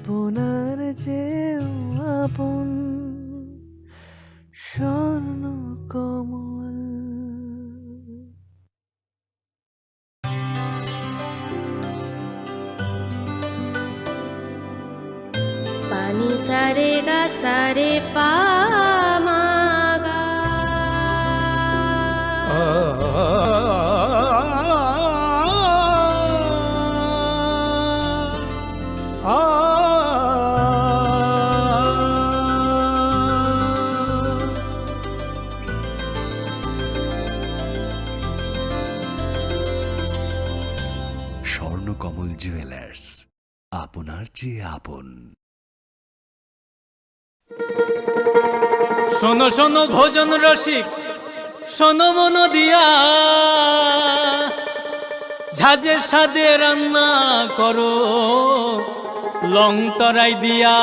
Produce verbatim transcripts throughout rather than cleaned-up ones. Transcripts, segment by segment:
আপনার যে আপন Swarna Kamal. Pani sa re ga sa re pa ma ga. Swarnakamal jewellers, আপনার যে আপন। শোনো শোনো ভোজন রসিক, শোনো মন দিয়া, ঝাঁঝের স্বাদে রান্না করো লং তরাই দিয়া।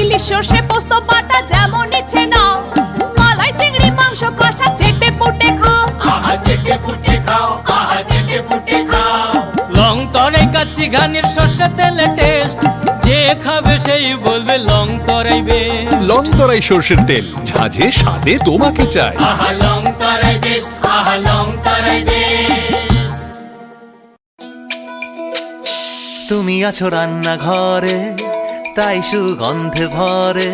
ইলিশ সর্ষে পোস্ত বাটা যেমন ইচ্ছে নাও, মালাই চিংড়ি মাংস কষা চেটে পুটে খাও। আহা চেটে পুটে খাও, আহা চেটে পুটে খাও। লং তরাই কাচ্চি ঘানির সর্ষে তেলে টেস্ট, যে খাবে সেই বলবে লং তরাই বেস্ট। লং তরাই সর্ষের তেল, ঝাঁঝে স্বাদে তোমাকে চাই। আহা লং তরাই বেস্ট, আহা লং তরাই বেস্ট। তুমি আছো রান্নাঘরে, তাই সুগন্ধে ভরে।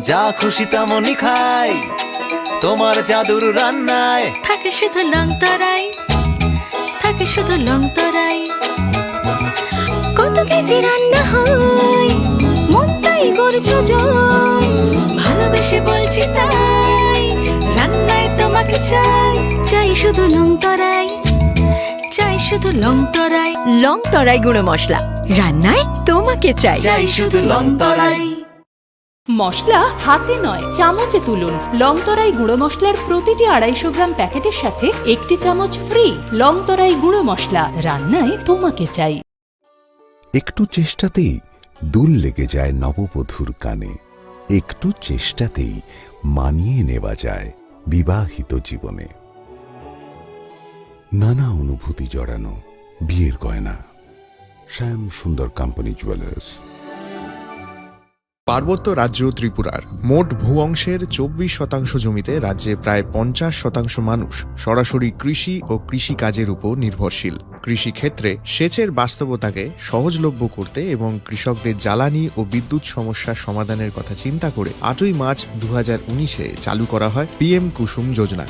যা খুশি তেমনই খাই, তোমার জাদুর রান্নায়। থাকে শুধু লং তরাই, থাকে শুধু লং তরাই। কত কেজি রান্না হয়, মন তাই করছো জয়। ভালোবেসে বলছি তাই, রান্নায় তোমাকে চাই। চাই শুধু লং তরাই, চাই শুধু লং তরাই। লং তরাই গুঁড়ো মশলা, রান্নায় তোমাকে চাই। চাই শুধু লং তরাই। মশলা হাতে নয়, চামচে তুলুন। লং তরাই গুঁড়ো মশলার প্রতিটি আড়াইশো গ্রাম প্যাকেটের সাথে একটি চামচ ফ্রি। লং তরাই গুঁড়ো মশলা, রান্নায় তোমাকে চাই। একটু চেষ্টাতেই দুল লেগে যায় নববধূর কানে, একটু চেষ্টাতেই মানিয়ে নেওয়া যায় বিবাহিত জীবনে। নানা অনুভূতি জড়ানো বিয়ের গয়না। শ্যাম সুন্দর কোম্পানি জুয়েলার্স। পার্বত্য রাজ্য ত্রিপুরার মোট ভূ অংশের চব্বিশ শতাংশ জমিতে রাজ্যে প্রায় পঞ্চাশ শতাংশ মানুষ সরাসরি কৃষি ও কৃষিকাজের উপর নির্ভরশীল। কৃষিক্ষেত্রে সেচের বাস্তবতাকে সহজলভ্য করতে এবং কৃষকদের জ্বালানি ও বিদ্যুৎ সমস্যা সমাধানের কথা চিন্তা করে আটই মার্চ দু হাজার উনিশে চালু করা হয় পিএম কুসুম যোজনা,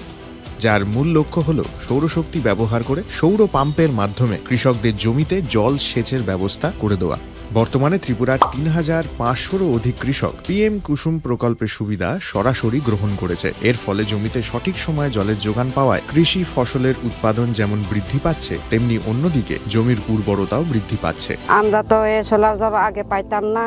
যার মূল লক্ষ্য হল সৌরশক্তি ব্যবহার করে সৌর পাম্পের মাধ্যমে কৃষকদের জমিতে জল সেচের ব্যবস্থা করে দেওয়া। বর্তমানে ত্রিপুরার তিন হাজার পাঁচশোরও অধিক কৃষক পিএম কুসুম প্রকল্পের সুবিধা সরাসরি গ্রহণ করেছে। এর ফলে জমিতে সঠিক সময়ে জলের যোগান পাওয়ায় কৃষি ফসলের উৎপাদন যেমন বৃদ্ধি পাচ্ছে, তেমনি অন্যদিকে জমির উর্বরতাও বৃদ্ধি পাচ্ছে। আমরা তো এই সোলার জল আগে পাইতাম না,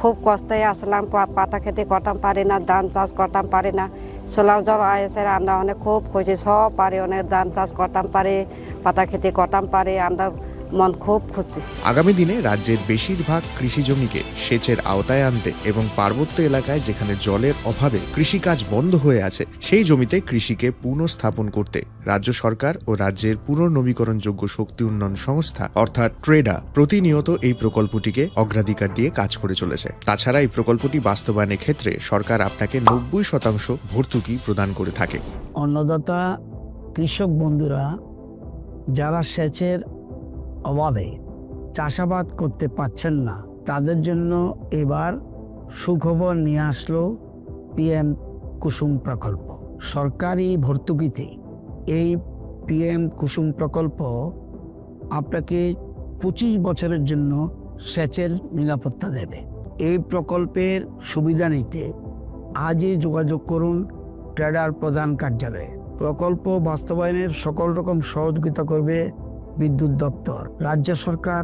খুব কষ্টে আসলাম, পা-, পাতা খেতি করতাম পারি না, ধান চাষ করতাম পারি না। সোলার জল আইসে আমরা অনেক খুব খুশি, সব পারি, অনেক ধান চাষ করতাম পারি, পাতা খেতি করতাম পারি, আমরা মন খুব খুশি। আগামী দিনে রাজ্যের বেশিরভাগ কৃষি জমিকে সেচের আওতায় আনতে এবং পার্বত্য এলাকায় যেখানে জলের অভাবে কৃষিকাজ বন্ধ হয়ে আছে, সেই জমিতে কৃষিকে পুনঃস্থাপন করতে রাজ্য সরকার ও রাজ্যের পুনর্নবীকরণযোগ্য শক্তি উন্নয়ন সংস্থা অর্থাৎ ট্রেডা প্রতিনিয়ত এই প্রকল্পটিকে অগ্রাধিকার দিয়ে কাজ করে চলেছে। তাছাড়া এই প্রকল্পটি বাস্তবায়নের ক্ষেত্রে সরকার আপনাকে নব্বই শতাংশ ভর্তুকি প্রদান করে থাকে। অন্নদাতা কৃষক বন্ধুরা যারা সেচের অভাবে চাষাবাদ করতে পারছেন না, তাদের জন্য এবার সুখবর নিয়ে আসলো পিএম কুসুম প্রকল্প। সরকারি ভর্তুকিতে এই পিএম কুসুম প্রকল্প আপনাকে পঁচিশ বছরের জন্য সেচের নিরাপত্তা দেবে। এই প্রকল্পের সুবিধা নিতে আজই যোগাযোগ করুন ট্রেডার প্রধান কার্যালয়ে। প্রকল্প বাস্তবায়নের সকল রকম সহযোগিতা করবে বিদ্যুৎ দপ্তর। রাজ্য সরকার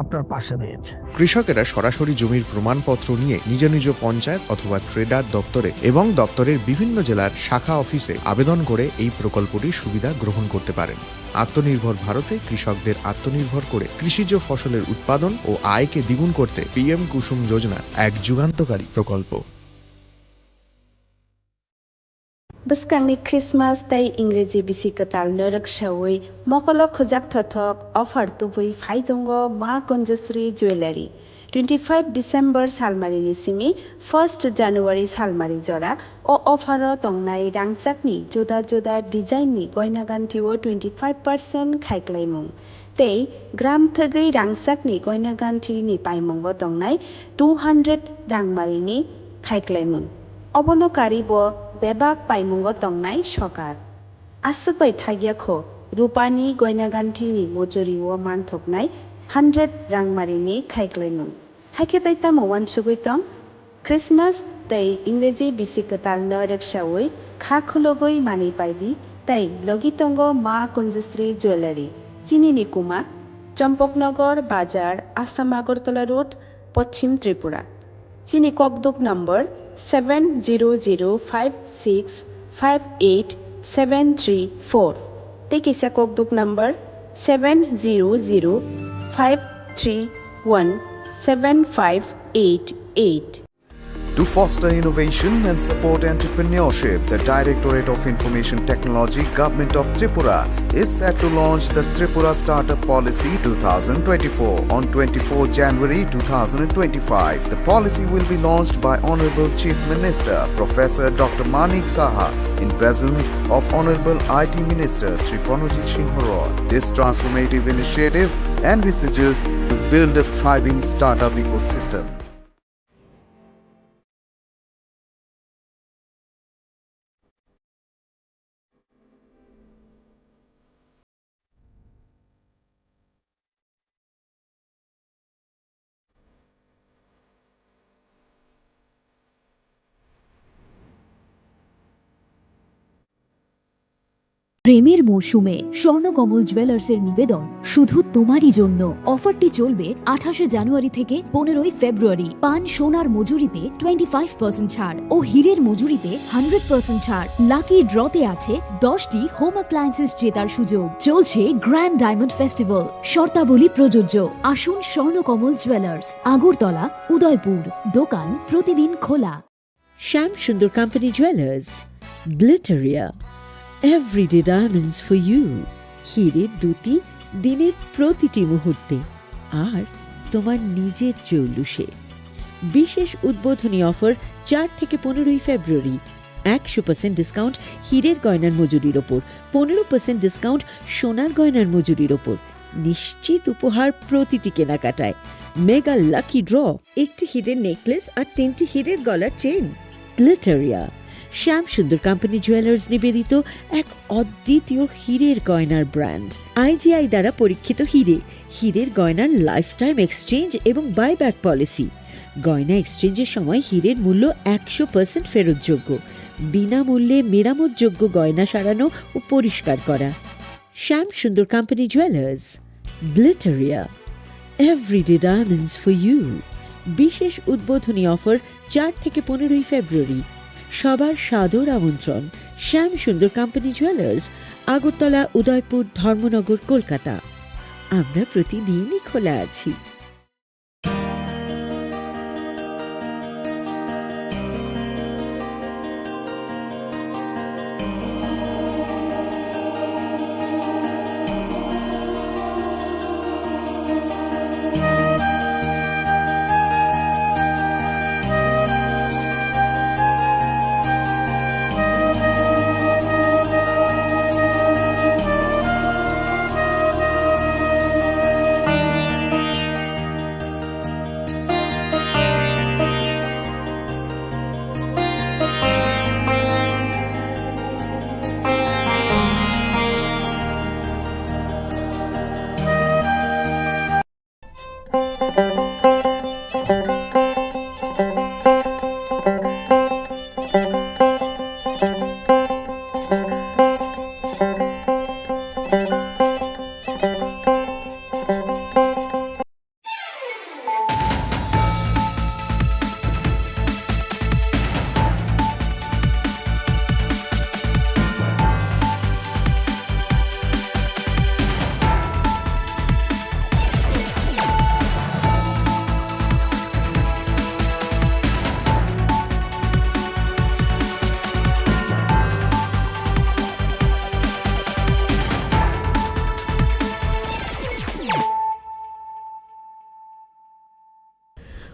আপনার পাশে রয়েছে। কৃষকেরা সরাসরি জমির প্রমাণপত্র নিয়ে নিজ নিজ পঞ্চায়েত অথবা ট্রেডার দপ্তরে এবং দপ্তরের বিভিন্ন জেলার শাখা অফিসে আবেদন করে এই প্রকল্পটির সুবিধা গ্রহণ করতে পারেন। আত্মনির্ভর ভারতে কৃষকদের আত্মনির্ভর করে কৃষিজ ফসলের উৎপাদন ও আয়কে দ্বিগুণ করতে পিএম কুসুম যোজনা এক যুগান্তকারী প্রকল্প। Bwskangni Christmas tei Ingreji bisi kwtalno rwksawi mokolo khujak thothok offer tubui phai tongo Ma Kunjasri Jewellery. Twenty five December salmarini simi first January salmari jora o offer o tongnai rangchakni juda juda design ni goina ganthi o twenty five percent khaiklaimung tei gram thwgwi rangchakni goina ganthini paimungo tongnai two hundred rangmarini khaiklaimung. Obono karibo bebak paimungo tongnai sokar. Aswk bai thagya kho, rupani goina ganthini mojori o manthoknai hundred rangmarini khaiklaimung. Haikhe tai tamo uansugwi tong? Christmas tei Ingreji bisi kwtalno rwksawi kha khulugwi manwi paidi tei logi tongo Ma Kunjasri Jewellery. Chini ni kuma Champaknagar Bazar, Assam Agartala Road, Poschim Tripura. Chini kokduk number seven zero zero five six five eight seven three four. Tei kisa kokduk number seven zero zero five three one seven five eight eight. To foster innovation and support entrepreneurship, the Directorate of Information Technology, Government of Tripura, is set to launch the Tripura Startup Policy two thousand twenty-four on twenty-fourth January two thousand twenty-five. The policy will be launched by Honorable Chief Minister Professor Doctor Manik Saha in presence of Honorable I T Minister Shri Pranojit Singh Roy. This transformative initiative envisages to build a thriving startup ecosystem. প্রেমের মরশুমে স্বর্ণকমল জুয়েলার্সের নিবেদন শুধু তোমারই জন্য। অফারটি চলবে আঠাশে জানুয়ারি থেকে পনেরোই ফেব্রুয়ারি। পান সোনার মজুরিতে টোয়েন্টি ফাইভ পার্সেন্ট ছাড় ও হীরের মজুরিতে হান্ড্রেড পার্সেন্ট ছাড়। লাকি ড্রতে আছে দশটি হোম অ্যাপ্লায়েন্সেস জেতার সুযোগ। চলছে গ্র্যান্ড ডায়মন্ড ফেস্টিভ্যাল, শর্তাবলী প্রযোজ্য। আসুন স্বর্ণকমল জুয়েলার্স, আগরতলা, উদয়পুর। দোকান প্রতিদিন খোলা। Shyam Sundar Company Jewelers, Glitteria, everyday diamonds for you. হীরের দ্যুতি দিনের প্রতিটি মুহূর্তে আর তোমার নিজের জৌলুসে। বিশেষ উদ্বোধনী অফার চার থেকে পনেরোই ফেব্রুয়ারি। একশো পার্সেন্ট ডিসকাউন্ট হীরের গয়নার মজুরির ওপর, পনেরো পার্সেন্ট ডিসকাউন্ট সোনার গয়নার মজুরির ওপর। নিশ্চিত উপহার প্রতিটি কেনাকাটায়। মেগা লাকি ড্র, একটি হীরের নেকলেস আর তিনটি হীরের গলার চেইন। গ্লিটারিয়া, শ্যাম সুন্দর কোম্পানি জুয়েলার্স নিবেদিত এক অদ্বিতীয় হীরের গয়নার ব্র্যান্ড। আইজিআই দ্বারা পরীক্ষিত হীরে, হীরের গয়নার লাইফ টাইম এক্সচেঞ্জ এবং বাইব্যাক পলিসি। গয়না এক্সচেঞ্জের সময় হীরের মূল্য একশো পার্সেন্ট ফেরতযোগ্য। বিনামূল্যে মেরামতযোগ্য গয়না সারানো ও পরিষ্কার করা। Shyam Sundar company jewellers, Glitteria, everyday diamonds for you. বিশেষ উদ্বোধনী অফার চার থেকে পনেরোই ফেব্রুয়ারি। সবার সাদর আমন্ত্রণ। শ্যাম সুন্দর কোম্পানি জুয়েলার্স, আগরতলা, উদয়পুর, ধর্মনগর, কলকাতা। আমরা প্রতিদিনই খোলা আছি।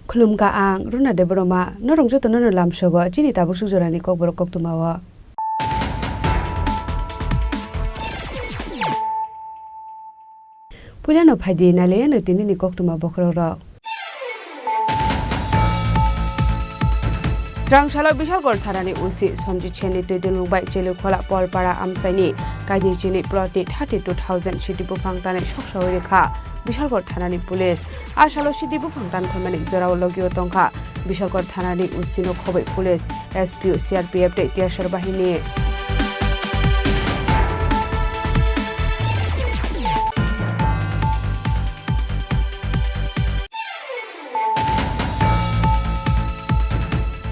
Khulumkha ang Runa Debbarma, norok jotono no lamsogo chini tabuk suk jorani kokborok koktwmao. Puilano phaidi nailaiano tinini koktwma bokhorokrok. Srang salo Bishalgarh thanani O C Sanjit Senni twi dulmung bai Chelikhola Polpara amchaini kainwi chini plotni thirty two thousand sidi buphang tanwi soksawi rwkha Bishalgarh thanani police. A salo sidi buphang tanphaimani jorao logio tongkha Bishalgarh thanani O C no khoboi police, S P O, C R P F tei T S R bahini.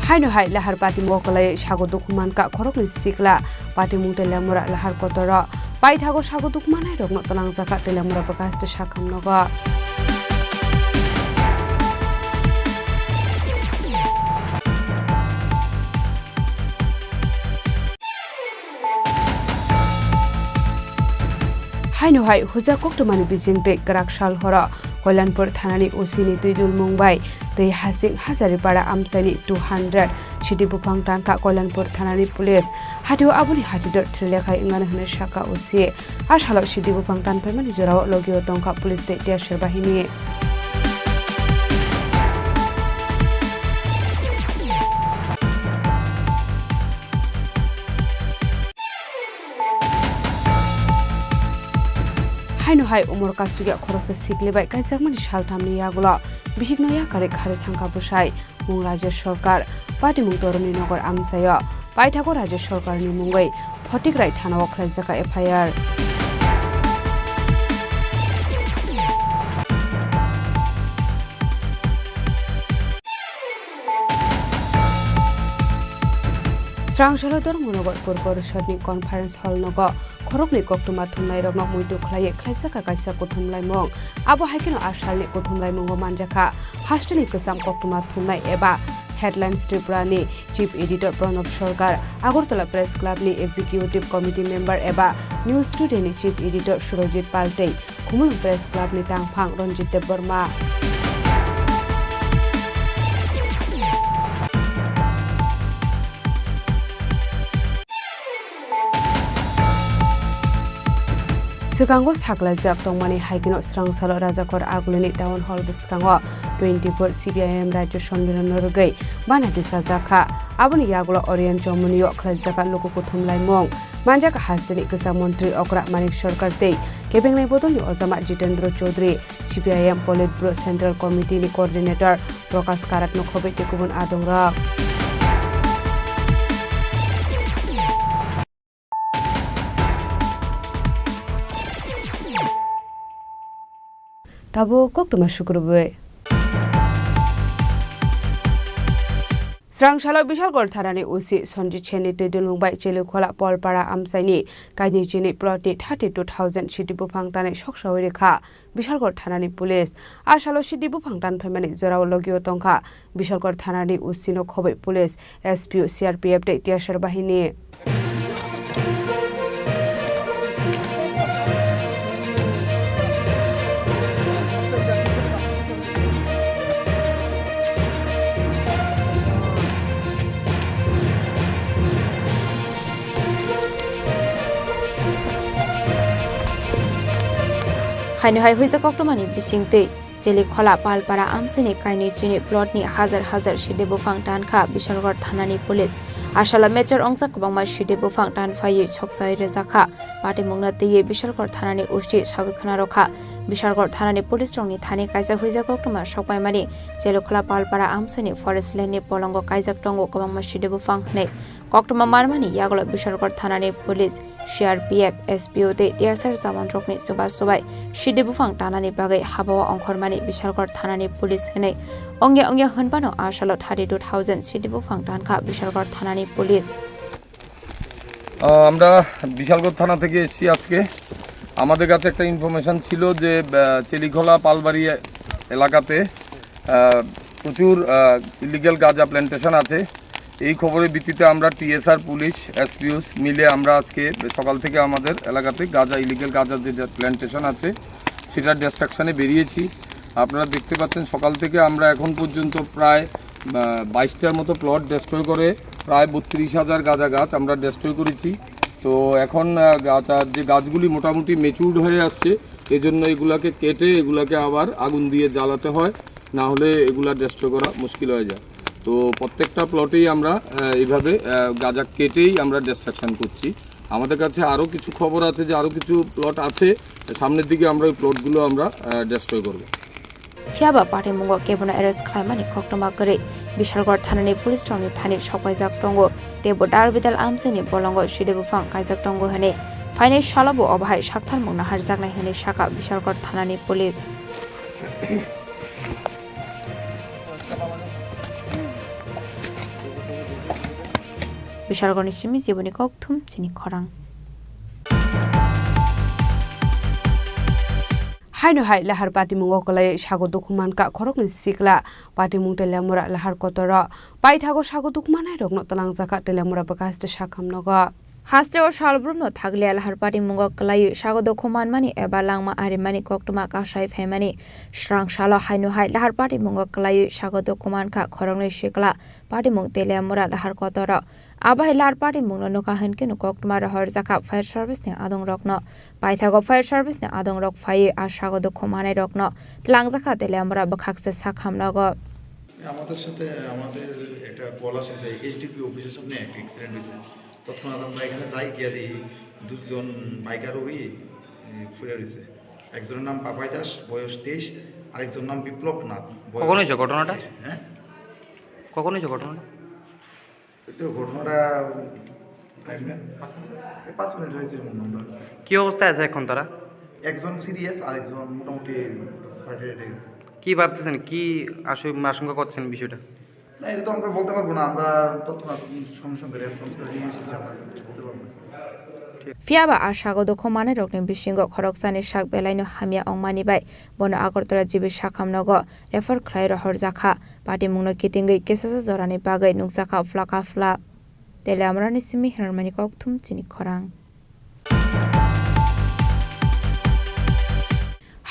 Haino hai lahar pati mokolai sago dukhu mankha khoroknwi sikla patimung tei lemura lahar kotoro paithago sago dukhu manai rokno twnangjak kha tei lemura bwkhaste sakam nogo. Haino hai huja koktwmani bising tei kwrak sal horo Koilanpur thanani O C ni twi dulmung bai tei hasing Hazaripara amchaini two hundred sidi buphang tankha Koilanpur thanani police. Hatio aboni hatidor thri lekhai wngnani hwnwi sakha O C. A salo sidi buphang tanphaimani jorao logio tongkha police tei T S R bahini. Haino hai umor kasugya khoroksa sikli bai kaijakmani salthamni yagulo bihikno yakarwi kharwi thangkha bwsai. Mung Rajya Sarkar, patimung Toroni Nagar amchaio paithago Rajya Sarkarni mungwi Photikrai thanao khlaijak F I R. Srang salo Dharmanagar Pur Porisadni conference hall nogo khoroknwi koktwma thumnairokno muitu khlaiwi khlaijak kaisa kuthumlaimung. Abo hai kheno a salni kuthumlaimungo manjakha hasteni kwcham koktwma thumnai eba Headlines Tripurani Chief Editor Pranab Sarkar, Agartala Press Clubni Executive Committee Member eba News Todayni Chief Editor Surojit Pal tei Khumulwng Press Clubni tangphang Ranjit Debbarma. Swkango saklaijak tongmani hai kheno srang salo Rajakhor Agulini Town Hall bwskango twenty-four C P I M Rajya Sommilan no rwgwi bana tisajak kha. Aboni yagulo Orion Chomoni o khlaijak luku kuthumlaimung. Manjak hasteni kwcham montri okra Manik Sarkar tei kebengnai bodolni ojama Jitendra Chaudhary, C P I M Politburo Central Committee ni Coordinator Prakash Karat no khobwi tei kubun adongrok. Tabuk koktwma sukrubwi. Srang salo Bishalgarh thanani O C Sanjit Senni twi dulmung bai Chelikhola Polpara amchaini kainwi chini plotni thirty two thousand sidi buphang tanwi soksawi rwkha Bishalgarh thanani police. A salo sidi buphang tanphaimani jorao logio tongkha Bishalgarh thanani O C no khoboi police, S P O, C R P F tei T S R bahini. Haino hai huijak koktwmani bisingtwi Chelikhola Palpara amchaini kainwi chini plotni hajar hajar sidi buphang tankha Bishalgarh thanani police. A salo mechar wngjak kwbangma sidi buphang tanphaiwi sokchai rwjakha. Patimungno twiwi Bishalgarh thanani O C sawi khwnarokha. Bishalgarh thanani police rokni thani kaisa huijak koktwma sokpaimani Chelikhola Palpara amchaini forest landni polongo kaijak tongo kwbangma sidi buphang hwnwi. Koktwma manmani yagulo Bishalgarh thanani police, C R P F, S P O tei T S R jawanrokni chuba chubai sidi buphang tanani bagwi habao ongkhormani Bishalgarh thanani police hwnwi ongya ongya hwnphano a salo thirty two thousand sidi buphang tankha Bishalgarh thanani police. আহ, আমরা বিশালগড় থানা থেকে এসেছি আজকে। আমাদের কাছে একটা ইনফরমেশন ছিল যে, আহ, চেলিখোলা পালবাড়ি এলাকাতে, আহ, প্রচুর, আহ, ইলিগ্যাল গাঁজা প্ল্যান্টেশন আছে। এই খবরের ভিত্তিতে আমরা টিএসআর, পুলিশ, এসপিওস মিলে আমরা আজকে সকাল থেকে আমাদের এলাকাতে গাঁজা, ইলিগ্যাল গাঁজা যে, যে প্ল্যান্টেশন আছে, সেটার ডিস্ট্রাকশনে বেরিয়েছি। আপনারা দেখতে পাচ্ছেন, সকাল থেকে আমরা এখন পর্যন্ত প্রায়, আহ, বাইশটার মতো প্লট ডেস্ট্রয় করে প্রায় বত্রিশ হাজার গাঁজা গাছ আমরা ডেস্ট্রয় করেছি। তো এখন, আহ, গাছ, আর যে গাছগুলি মোটামুটি ম্যাচিউরড হয়ে আসছে, এজন্য এগুলাকে কেটে এগুলাকে আবার আগুন দিয়ে জ্বালাতে হয়, না হলে এগুলা ডেস্ট্রয় করা মুশকিল হয়ে যায়। তো প্রত্যেকটা প্লটেই আমরা, আহ, এইভাবে, আহ, গাঁজা কেটেই আমরা ডিস্ট্রাকশন করছি। আমাদের কাছে আরও কিছু খবর আছে যে আরও কিছু প্লট আছে, সামনের দিকে আমরা ওই প্লটগুলো আমরা, আহ, ডেস্ট্রয় করব। Phiya ba patimungo kebono arrest khlaimani koktwma kwrwi Bishalgarh thanani police rokni thani sokpaijak tongo, teibo dal bidal amchaini bolongo side buphang kaijak tongo hwnwi phainai salo bo obo hai saktharmung naharjaknai hwnwi sakha Bishalgarh thanani police. Bishalgarhni simi jiboni kokthum chini khorang. Haino hai lahar patimungo kwlaiwi sago dukhu mankha khoroknwi sikla. Patimung Teliamura lahar kotoro paithago sago dukhu mannairokno twlangjakha Teliamura bwkhaste sakham nogo. Hasteo salbrumno thaglia lahar patimungo kwlaiwi sago dukhu manmani eba langma arimani koktwma kasai phaimani srang salo haino hai lahar patimungo kwlaiwi sago dukhu mankha khoroknwi sikla patimung Teliamura lahar kotoro. Abo hai lahar patimungno nukha hwnkhe koktwma rohorjakha fire service ni adongrokno. Paithago fire service ni adongrok phaiwi a sago dukhu mannairokno twlangjakha Teliamura bwkhakse sakham nogo. আমাদের সাথে আমাদের একটা কল আসে যে এইচডিপি অফিসের সামনে একটা অ্যাক্সিডেন্ট হয়েছে। তৎক্ষণাৎ আমরা এখানে যাই, গিয়ে দেখি দুজন বাইক আরোহী, এ, পড়ে রয়েছে। একজনের নাম পাপাই দাস, বয়স তেইশ, আরেকজনের নাম বিপ্লব নাথ, বয়স কখন হয়েছে ঘটনাটা? তেইশ। হ্যাঁ? কখন হয়েছে ঘটনাটা? এই তো ঘটনাটা পাঁচ মিনিট, পাঁচ মিনিট, এই পাঁচ মিনিট হয়েছে মনে হয়। কি অবস্থায় আছে এখন তারা? একজন সিরিয়াস, আরেকজন মোটামুটি ফার্স্ট এডে গেছে। কি ভাবতেছেন, কি আশু-, আশঙ্কা করছেন বিষয়টা? না, এটা তো আমরা বলতে পারবো না, আমরা তৎক্ষণাৎ সঙ্গে সঙ্গে রেসপন্স করে নিয়ে এসেছি, আমরা বলতে পারবো না। Phiya ba a sago dukhu mannairokni bisingo khoroksani sak belaino hamya wngmani bai bono Agartala G B sakham nogo refer khlai rohorjakha. Patimungno kitingwi kisasa jorani bagwi nukjakha phla ka phla. Teliamurani simi hinarmani kokthum chini khorang.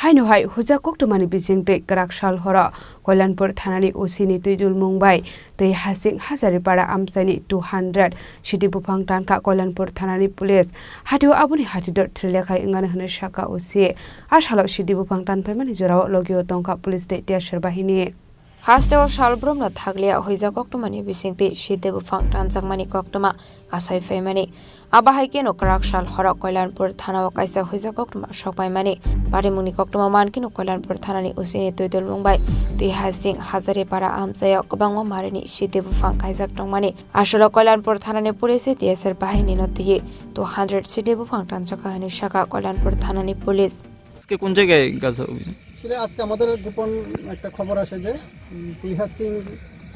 Haino hai huja koktwmani bisingtwi kwrak sal horo Koilanpur thanani O C ni twidulmung bai twi hasing Hazaripara amchaini two hundred sidi buphang tankha Koilanpur thanani police. Hatio aboni hatidor thrilekhai wngani hwnwi sakha O C. A salo sidi buphang tanphaimani jorao logio tongkha police tei T S R bahini. Hasteo salbrumno thaglia huija koktwmani bisingtwi sidi buphang tanjakmani koktwma kasai phaimani. Abo hai kheno kwrak sal horo Koilanpur thanao kaisa huija koktwma sokpaimani. Patimungni koktwma man kheno Koilanpur thanani O C ni twidulmung bai twi hasing Hazaripara amchaio kwbangma marini sidi buphang kaijak tongmani. Asolo Koilanpur thanani police T S R bahinino twiwi two hundred sidi buphang tanjakha hwnwi sakha Koilanpur thanani police. আজকে কোন জায়গায় গাজা অভিযান? আসলে আজকে আমাদের গোপন একটা খবর আসে যে, উম, তুইহার সিং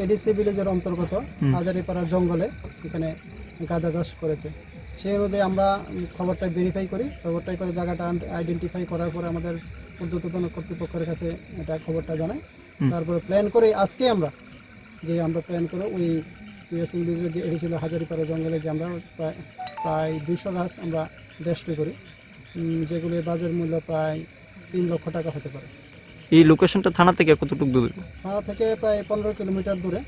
এডিসি ভিলেজের অন্তর্গত হুম। হাজারিপাড়া জঙ্গলে এখানে গাঁজা চাষ করেছে। সেই অনুযায়ী আমরা, উম, খবরটা ভেরিফাই করি। খবরটা করে জায়গাটা আন-, আইডেন্টিফাই করার পরে আমাদের ঊর্ধ্বতন কর্তৃপক্ষের কাছে এটা খবরটা জানাই। হুম। তারপরে প্ল্যান করে আজকে আমরা, যে আমরা প্ল্যান করে ওই তুইহার সিং ভিলেজের যে এরিয়া ছিল হাজারিপাড়া জঙ্গলে গিয়ে আমরা প্রায়, প্রায় দুইশো গাছ আমরা ডেস্ট্রয় করি। উম, যেগুলির বাজার মূল্য প্রায় তিন লক্ষ টাকা হতে পারে। এই লোকেশনটা থানা থেকে কতটুকু দূরে? থানা থেকে প্রায় পনেরো কিলোমিটার দূরে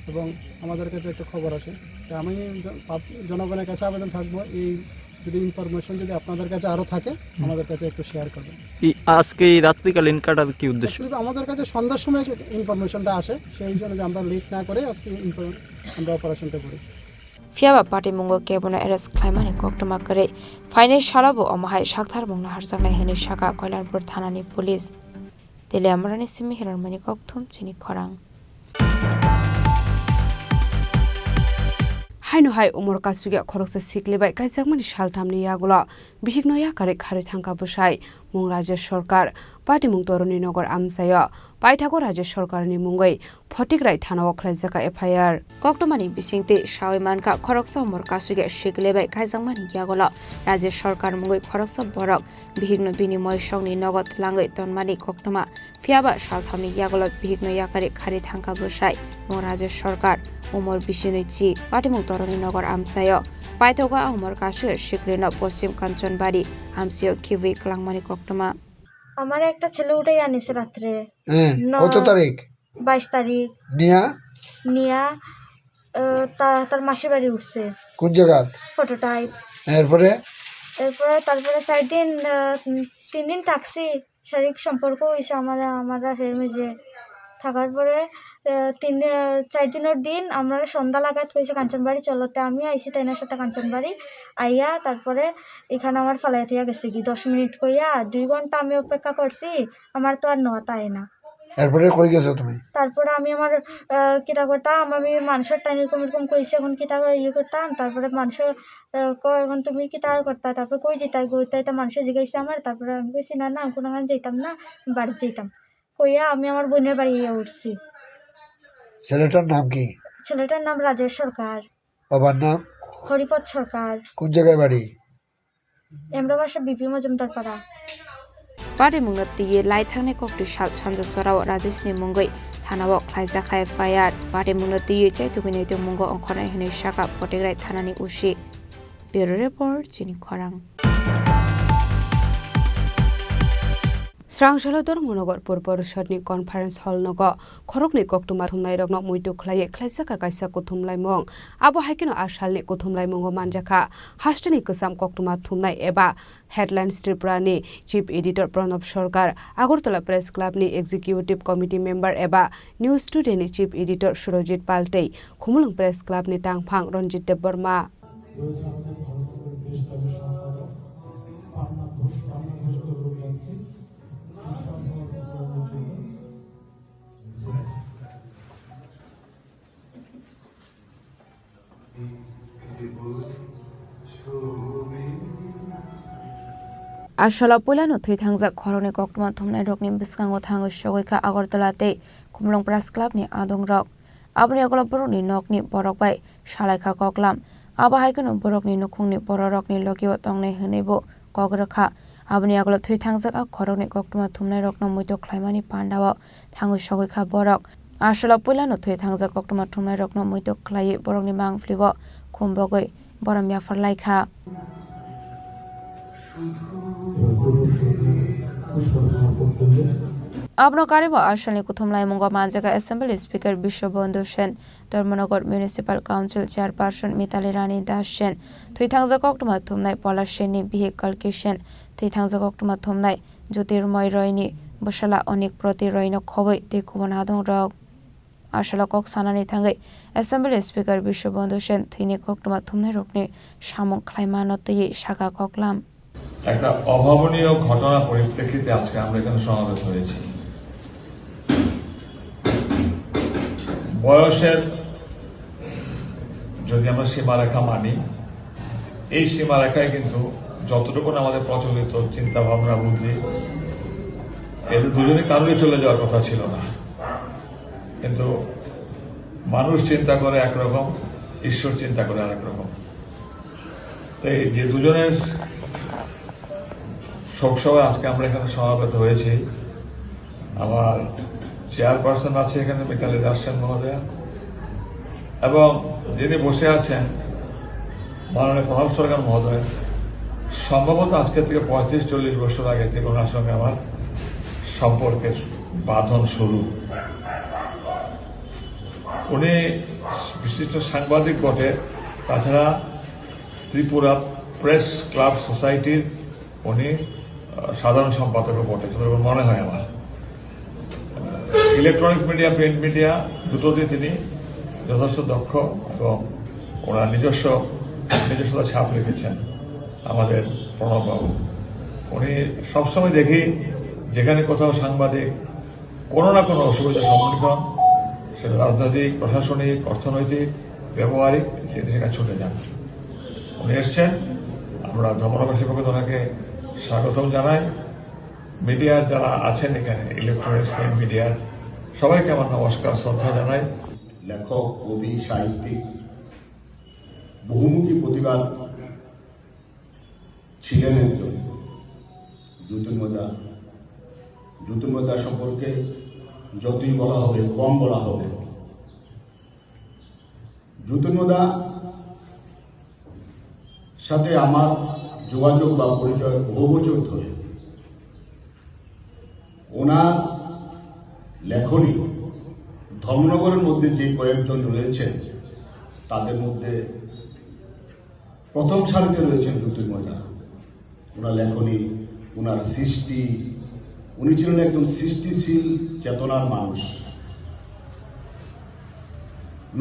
এবং আমাদের কাছে একটা খবর আছে। তা আমি জন-, পাব-, জনগণের কাছে আবেদন থাকবো, এই যদি ইনফরমেশন যদি আপনাদের কাছে আরও থাকে, হুম। আমাদের কাছে একটু শেয়ার করবেন। এই আজকে এই রাত্রিকালীন কাটার কি উদ্দেশ্য? Actually আমাদের কাছে সন্ধ্যার সময় যে ইনফরমেশনটা আসে, সেই জন্য যে আমরা লেট না করে আজকে ইনফর-, আমরা অপারেশনটা করি। Phiya ba patimungo kebono arrest khlaimani koktwma kwrwi phainai salo bo omo hai saktharmung naharjaknai hwnwi sakha Koilanpur thanani police. Teliamurani simi hinarmani kokthum chini khorang. Haino hai umor kasugya khoroksa sikli bai kaijakmani salthamni yagulo bihikno yakarwi kharwi thangkha bwsai mung Rajesh Sarkar, patimung Toroni Nagar amchaio paithago Rajesh Sarkarni mungwi Photikrai thanao khlaijak F I R. Koktwmani bisingtwi sawi mankha, khoroksa umor kasugya sikle bai kaijakmani yagulo Rajesh Sarkar mungwi khoroksa borok bihikno bini moisongni nogo twlangwi tonmani koktwma. Phiya ba salthamni yagulo bihikno yakarwi kharwi thangkha bwsai mung Rajesh Sarkar, umor bisinwi chi, patimung Toroni Nagar amchaio. Paithago a umor kasugya siklino Poschim Kanchanbari amchaio khibwi kwlangmani koktwma. আমার একটা ছেলে উঠে আনিছে রাত্রে। হ্যাঁ, ন-, কত তারিখ? বাইশ তারিখ। নিয়া? নিয়া, আহ, তা-, তার মাসির বাড়ি উঠছে। কোন জায়গাত? Photo type. এরপরে? এরপরে, তারপরে চার দিন, আহ, তিন দিন থাকছি, শারীরিক সম্পর্ক হইছে আমাদের, আমরা হের মাঝে থাকার পরে, আহ, তিন, আহ, চার দিনের দিন আমরা সন্ধ্যা লাগাত কইছে কাঞ্চনবাড়ি চলতে, আমি আইছি তাইনার সাথে কাঞ্চনবাড়ি আইয়া, তারপরে এখানে আমার ফালাই থইয়া গেছে কি দশ মিনিট কইয়া দুই ঘন্টা আমি অপেক্ষা করছি, আমার তো আর নেওয়া তাই না। এরপরে কই গেছো তুমি? তারপরে আমি আমার, আহ, কিতা করতাম, আমি মানুষের টাইম এরকম এরকম কইছে, এখন কিতা করে ইয়ে করতাম, তারপরে মানুষের, আহ, কয়, "এখন তুমি কিতা আর করতা?" তারপরে কই যেতাই, কই তাই তো মানুষে জিজ্ঞাসা আমার, তারপরে আমি কইছি, "না, না, আমি কোনো গান যাইতাম না, আমি বাড়িতে যাইতাম।" কইয়া আমি আমার বোনের বাড়ি গিয়ে উঠছি। ছেলেটার নাম কি? ছেলেটার নাম রাজেশ সরকার। বাবার নাম? হরিপদ সরকার। কোন জায়গায় বাড়ি? এমরাবাসা বিপি মজুমদার পাড়া। Patimungno twiwi lai thangnai koktwi sal sanja chorao Rajeshni mungwi thanao khlaijak kha F I R. Patimungno twiwi chaitugwi naitugmungo ongkhornai hwnwi sakha Potigrai thanani O C. Bureau Report, Chini Khorang. Srangsalodor Monogar Pur Porishadni Conference Hall nogo khoroknwi koktwma thumnairokno muitu khlaiwi khlaijak kha kaisa kuthumlaimung. Abo hai kheno a salni kuthumlaimungo manjakha hasteni kwcham koktwma thumnai eba Headlines Tripurani Chief Editor Pranab Sarkar, Agartala Press Clubni Executive Committee Member eba News Today ni Chief Editor Surojit Pal tei Khumulwng Press Clubni tangphang Ranjit Debbarma. A salo puilano thwi thangjak khoroknwi koktwma thumnairokni bwskango thangwi sogwi kha Agartala tei Khumulwng Press Clubni adongrok. Aboni ulo borokni nokni borok bai salaikha koklam. Abo hai kheno borokni nukhungni bororokni logio tongnai hwnwibo kok rwkha. Aboni ulo thwi thangjak a khoroknwi koktwma thumnairokno muitu khlaimani pandao thangwi sogwi kha borok. A salo puilano thwi thangjak koktwma thumnairokno muitu khlaiwi borokni mangphlio khumbogwi borom yaphar lai kha. Abono karwibo a salni kuthumlaimungo manjakha Assembly Speaker Biswabandhu Sen, Dharmanagar Municipal Council Chairperson Mitali Rani Das Sen, thwi thangjak koktwma thumnai Pola Senni bihik Kalki Sen, thwi thangjak koktwma thumnai Jyotirmoy Royni bwsala Onik Proti Royno khobwi tei kubun adongrok. A salo kok sanani thangwi Assembly Speaker Biswabandhu Sen thwini koktwma thumnairokni samung khlaimano twiwi sakha koklam. একটা অভাবনীয় ঘটনা পরিপ্রেক্ষিতে আজকে আমরা এখানে সমবেত হয়েছি। বয়সের যদি আমরা সীমারেখা মানি, এই সীমারেখায় কিন্তু যতটুকু আমাদের প্রচলিত চিন্তা ভাবনা বুদ্ধি, এদের দুজনে কারোরই চলে যাওয়ার কথা ছিল না। কিন্তু মানুষ চিন্তা করে একরকম, ঈশ্বর চিন্তা করে আরেক রকম। তো এই যে দুজনের শোক সভায় আজকে আমরা এখানে সমাবেত হয়েছি, আমার চেয়ারপারসন আছে এখানে, মিতালি দাস সেন মহোদয়া, এবং যিনি বসে আছেন মাননীয় প্রভাত সরকার মহোদয়। সম্ভবত আজকে থেকে পঁয়ত্রিশ চল্লিশ বছর আগে থেকে ওনার সঙ্গে আমার সম্পর্কের বাঁধন শুরু। উনি বিশিষ্ট সাংবাদিক বটে, তাছাড়া ত্রিপুরা প্রেস ক্লাব সোসাইটির উনি, আহ, সাধারণ সম্পাদকও বটে, যতটুকু মনে হয় আমার। ইলেকট্রনিক মিডিয়া, প্রিন্ট মিডিয়া দুটোতেই তিনি যথেষ্ট দক্ষ এবং ওনার নিজস্ব, নিজস্বতা ছাপ রেখেছেন আমাদের প্রণববাবু। উনি সবসময় দেখি যেখানে কোথাও সাংবাদিক কোনো না কোনো অসুবিধার সম্মুখীন হন, সেটা রাজনৈতিক, প্রশাসনিক, অর্থনৈতিক, ব্যবহারিক, সেখানে ছুটে যান। উনি এসছেন, আমরা ধর্মনগরবাসীর পক্ষে ওনাকে স্বাগতম জানাই। মিডিয়ার যারা আছেন এখানে, ইলেকট্রনিক্স, প্রিন্ট মিডিয়ার, সবাইকে আমার নমস্কার, শ্রদ্ধা জানাই। লেখক, কবি, সাহিত্যিক, বহুমুখী প্রতিভার ছিলেন একজন যতীন্দ্রদা। যতীন্দ্রদা সম্পর্কে যতই বলা হবে, কম বলা হবে। যতীন্দ্রদা সাথে আমার যোগাযোগ বা পরিচয় বহু বছর ধরে। ওনার লেখনী ধর্মনগরের মধ্যে যে কয়েকজন রয়েছেন, তাদের মধ্যে প্রথম সারিতে রয়েছেন জ্যোতির্ময় দা। ওনার লেখনী, ওনার সৃষ্টি, উনি ছিলেন একজন সৃষ্টিশীল চেতনার মানুষ।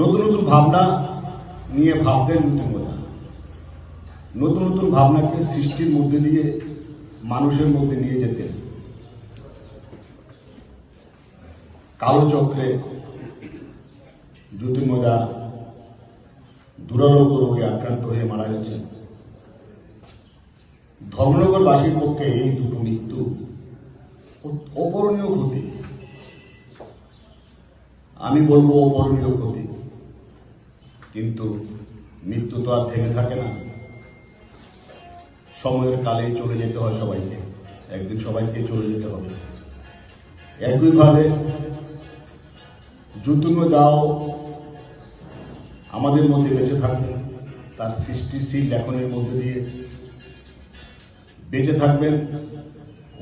নতুন নতুন ভাবনা নিয়ে ভাবতেন জ্যোতির্ময় দা। নতুন নতুন ভাবনাকে সৃষ্টির মধ্যে দিয়ে মানুষের মধ্যে নিয়ে যেতেন। কালচক্রে জ্যোতির্ময় দা দুরারোগ্য রোগে আক্রান্ত হয়ে মারা গেছেন। ধর্মনগরবাসীর পক্ষে এই দুটো মৃত্যু অ-, অপূরণীয় ক্ষতি। আমি বলবো অপূরণীয় ক্ষতি, কিন্তু মৃত্যু তো আর থেমে থাকে না। সময়ের কালেই চলে যেতে হয় সবাইকে, একদিন সবাইকে চলে যেতে হবে। একইভাবে জ্যোতির্ময় দাও আমাদের মধ্যে বেঁচে থাকবেন, তার সৃষ্টিশীল লেখনের মধ্যে দিয়ে বেঁচে থাকবেন,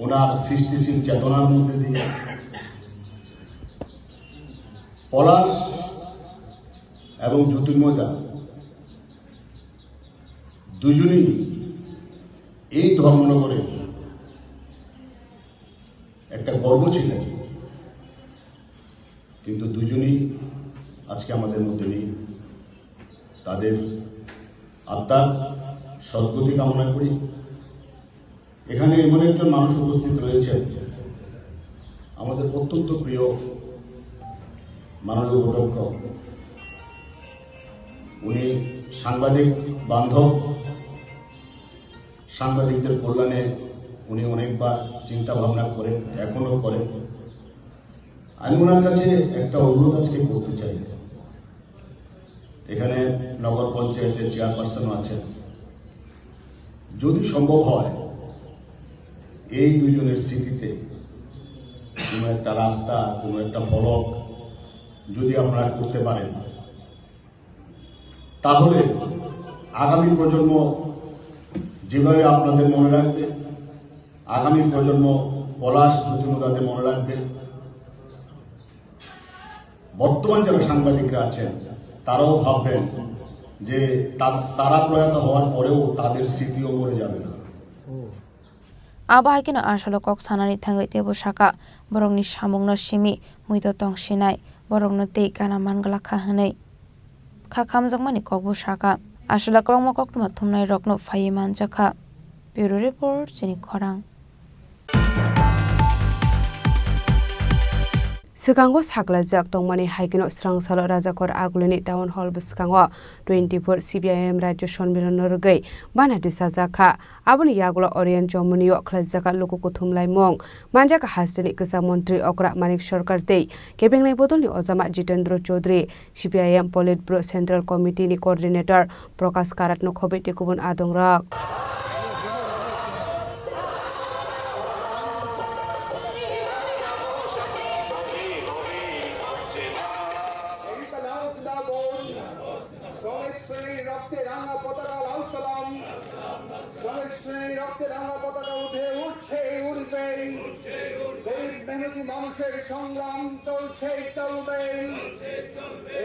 ওনার সৃষ্টিশীল চেতনার মধ্যে দিয়ে। পলাশ এবং জ্যোতির্ময় দা দুজনেই এই ধর্মনগরের একটা গর্ব ছিলেন, কিন্তু দুজনেই আজকে আমাদের মধ্যে নেই। তাদের আত্মার সদ্গতি কামনা করি। এখানে এমন একজন মানুষ উপস্থিত রয়েছেন, আমাদের অত্যন্ত প্রিয় মাননীয় অধ্যক্ষ। উনি সাংবাদিক বান্ধব, সাংবাদিকদের কল্যাণে উনি অনেকবার চিন্তা ভাবনা করেন, এখনো করেন। আমি ওনার কাছে একটা অনুরোধ আজকে করতে চাই, এখানে নগর পঞ্চায়েতের চেয়ারপারসনও আছেন, যদি সম্ভব হয় এই দুজনের স্মৃতিতে কোনো একটা রাস্তা, কোনো একটা ফলক যদি আপনারা করতে পারেন, তাহলে আগামী প্রজন্ম যেভাবে আপনাদের মনে রাখবে, আগামী প্রজন্ম পলাশ জ্যোতির্ময় দাকে মনে রাখবে। বর্তমান যারা সাংবাদিকরা আছেন, তারাও ভাববেন যে তা-, তারা প্রয়াত হওয়ার পরেও তাদের স্মৃতিও মরে যাবে না। Abo hai kheno asolo kok sanani thangwi teibo saka, borokni samungno simi muido tong sinai, borokno tei gana man glak kha hwnwi. Kha khamjakmani kokbo saka, asolo kwbangma koktwma thumnairokno phaiwi manjakha. Bureau Report, Chini Khorang. Swkango saklaijak tongmani hai kheno swrangsalo Rajakor Agulini Town Hall bwskango twenty-four C P I M Rajya Sonmilono rwgwi bana tisajakha. Aboni yagulo Orient Jomonio khlaijak luku kuthum laimung. Manjak hasteni kwcham montri okra Manik Sarkar tei kebengnai bodolni ojama Jitendra Chaudhary, C P I M Politburo Central Committee ni Coordinator Prakash Karat no khobwi tei kubun adongrok. শ্রমিক শ্রেণীর রক্তে রাঙা পতাকা লাল সালাম। শ্রমিক শ্রেণীর রক্তে রাঙা পতাকা উঠে উঠছে, উঠবে। গরিব মেহনতি মানুষের সংগ্রাম চলছে, চলবে।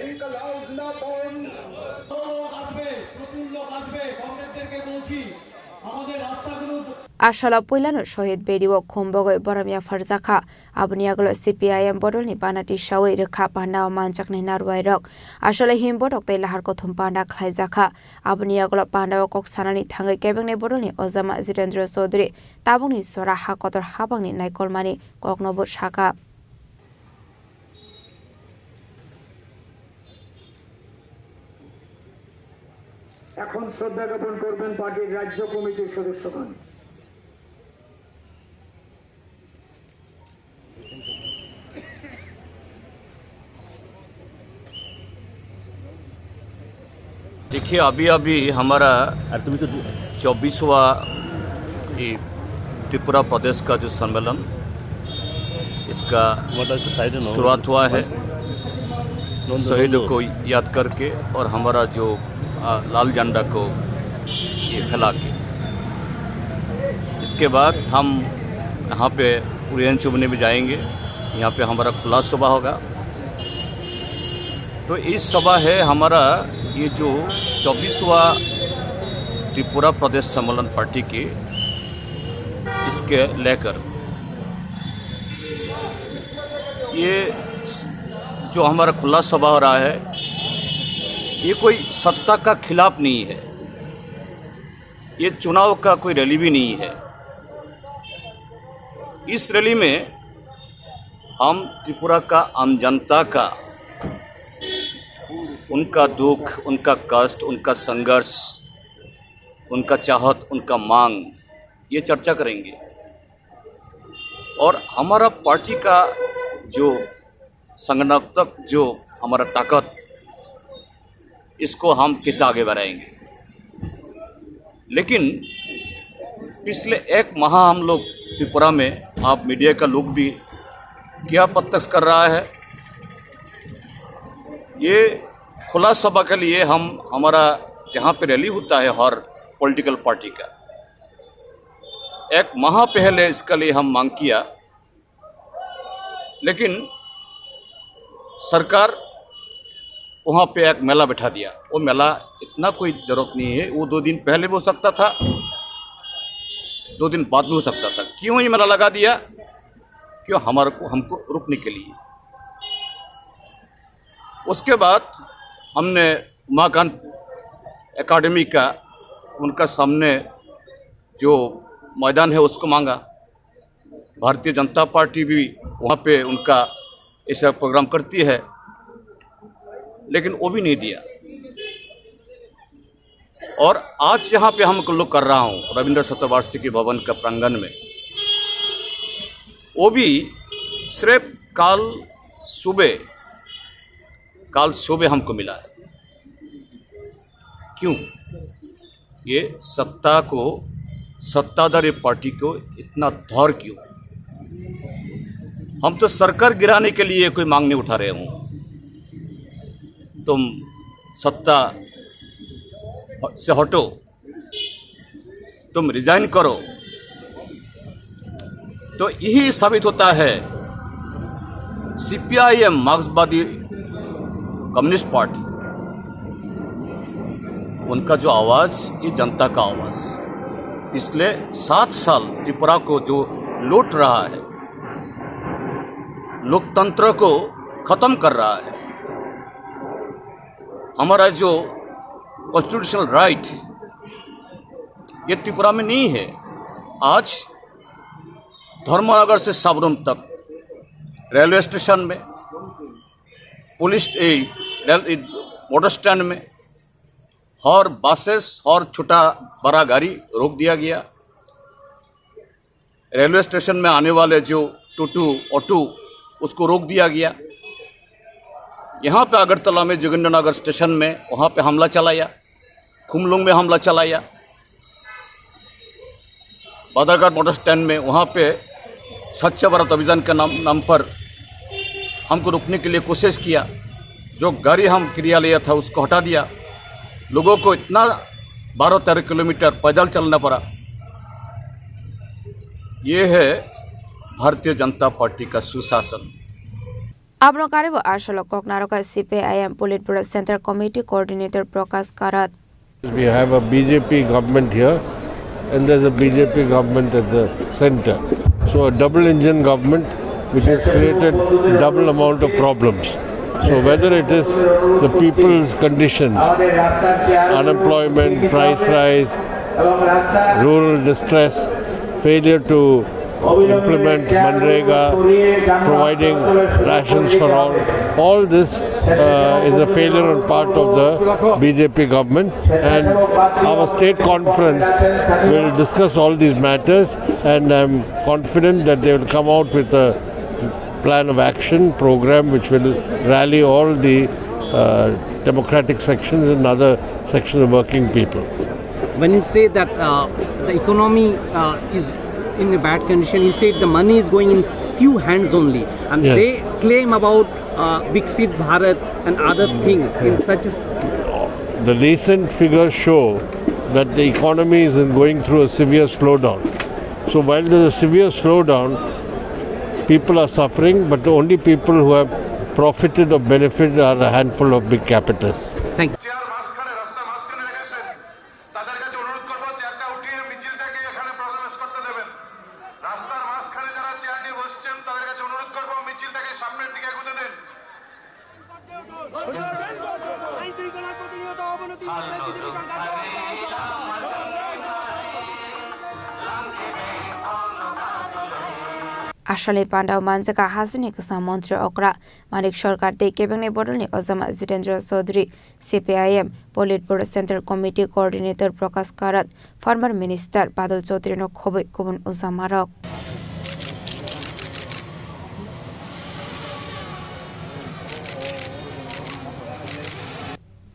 ইনকলাব জিন্দাবাদ। বড় লোক আসবে, প্রচুর লোক আসবে। কমরেডদেরকে বলছি, আমাদের রাস্তাগুলো Asala puilano Shohid Bedi o khum bogwi borom yapharjakha. Aboni yagulo C P I M bodolni bana tisawi rwkha pandao manjaknai narwai rok. Asala him botok tei lahar kothom panda khlaijakha. Aboni yagulo pandao kok sanani thangwi kebengnai bodolni ojama Jitendra Chaudhary tabukni jora ha kotor habangni naikolmani koknobo saka. এখন শ্রদ্ধা জ্ঞাপন করবেন পার্টির রাজ্য কমিটির সদস্যগণ। देखिए, अभी अभी हमारा चौबीसवाँ ये त्रिपुरा प्रदेश का जो सम्मेलन, इसका शुरुआत हुआ है। शहीदों को याद करके और हमारा जो, आ, लाल झंडा को ये फैला के, इसके बाद हम यहाँ पे उड़ियन चुभने भी जाएंगे। यहाँ पे हमारा खुला सभा होगा। तो इस सभा है हमारा, ये जो चौबीसवाँ त्रिपुरा प्रदेश सम्मेलन पार्टी के, इसके लेकर ये जो हमारा खुला सभा हो रहा है, ये कोई सत्ता का खिलाफ नहीं है, ये चुनाव का कोई रैली भी नहीं है। इस रैली में हम त्रिपुरा का आम जनता का, उनका दुख, उनका कष्ट, उनका संघर्ष, उनका चाहत, उनका मांग, ये चर्चा करेंगे। और हमारा पार्टी का जो संगठनात्मक, जो हमारा ताकत, इसको हम कैसे आगे बढ़ाएंगे। लेकिन पिछले एक माह हम लोग त्रिपुरा में, आप मीडिया का लोग भी क्या प्रत्यक्ष कर रहा है, ये खुला सभा के लिए हम, हमारा जहाँ पे रैली होता है हर पॉलिटिकल पार्टी का, एक माह पहले इसके लिए हम मांग किया, लेकिन सरकार वहाँ पे एक मेला बैठा दिया। वो मेला इतना कोई जरूरत नहीं है, वो दो दिन पहले भी हो सकता था, दो दिन बाद भी हो सकता था। क्यों ये मेला लगा दिया? क्यों हमारे को, हमको रुकने के लिए। उसके बाद हमने उमाकांत एकेडमी का, उनका सामने जो मैदान है, उसको मांगा। भारतीय जनता पार्टी भी वहाँ पे उनका ऐसा प्रोग्राम करती है, लेकिन वो भी नहीं दिया। और आज यहाँ पे हम लोग कर रहा हूँ रविंद्र शतवार्षिकी भवन का प्रांगण में, वो भी सिर्फ कल सुबह, कल सुबह हमको मिला है। क्यों? ये सत्ता को, सत्ताधारी पार्टी को इतना डर क्यों? हम तो सरकार गिराने के लिए कोई मांग नहीं उठा रहे हूँ। तुम सत्ता से हटो, तुम रिजाइन करो। तो यही साबित होता है सीपीआईएम, मार्क्सवादी कम्युनिस्ट पार्टी, उनका जो आवाज, ये जनता का आवाज। पिछले सात साल त्रिपुरा को जो लूट रहा है, लोकतंत्र को खत्म कर रहा है, हमारा जो कॉन्स्टिट्यूशनल राइट, ये त्रिपुरा में नहीं है। आज धर्मनगर से साबरमती तक रेलवे स्टेशन में, पुलिस, ए, रेल, ए, मोटर स्टैंड में, हर बसेस, हर छोटा बड़ा गाड़ी रोक दिया गया। रेलवे स्टेशन में आने वाले जो टोटो, ऑटो, उसको रोक दिया गया। यहाँ पे अगरतला में जोगिंद्रनगर स्टेशन में, वहाँ पे हमला चलाया, खुमलुंग में हमला चलाया, बादरघाट मोटर स्टैंड में, वहाँ पे स्वच्छ भारत अभियान के नाम, नाम पर हमको रुकने के लिए कोशिश किया। जो गाड़ी हम किराया लिया था, उसको हटा दिया। लोगों को इतना बारह तेरह किलोमीटर पैदल चलना पड़ा। ये है भारतीय जनता पार्टी का सुशासन। Abono karwi bo asolo kok naroka C P I M Politburo Central Committee Coordinator Prakash Karat. We have a B J P government here and there's a B J P government at the center. So a double engine government which has created double amount of problems. So whether it is the people's conditions, unemployment, price rise, rural distress, failure to implement MGNREGA, providing rations for all. All this uh, is a failure on part of the B J P government, and our state conference will discuss all these matters, and I'm confident that they will come out with a plan of action program which will rally all the uh, democratic sections and other sections of working people. When you say that uh, the economy uh, is in a bad condition, you said the money is going in s- few hands only, and Yes. they claim about uh, Viksit Bharat and other things in such a s- The recent figures show that the economy is going through a severe slowdown. So while there's a severe slowdown, People are suffering, but the only people who have profited or benefited are a handful of big capitalists. Thank you. Chair মাঝখানে, রাস্তার মাঝখানে রেখেছেন। তাদের কাছে অনুরোধ করবো, চেয়ারটা উঠিয়ে মিছিলটাকে এখানে প্রবেশ করতে দেবেন। রাস্তার মাঝখানে যারা চেয়ার নিয়ে বসছেন, তাদের কাছে অনুরোধ করবো, মিছিলটাকে সামনের দিকে এগোতে দিন। আইন শৃঙ্খলার প্রতিনিয়ত অবনতি ঘটলে বিজেপি সরকার জবাব দেওয়া উচিত। Aswlani pandao manjak kha hasteni kwcham montri okra Manik Sarkar tei kebengni bodolni ojama Jitendra Chaudhary, C P I M Politburo Central Committee Coordinator Prakash Karat, former minister Badal Chaudhary no khobwi kubun ojamarok.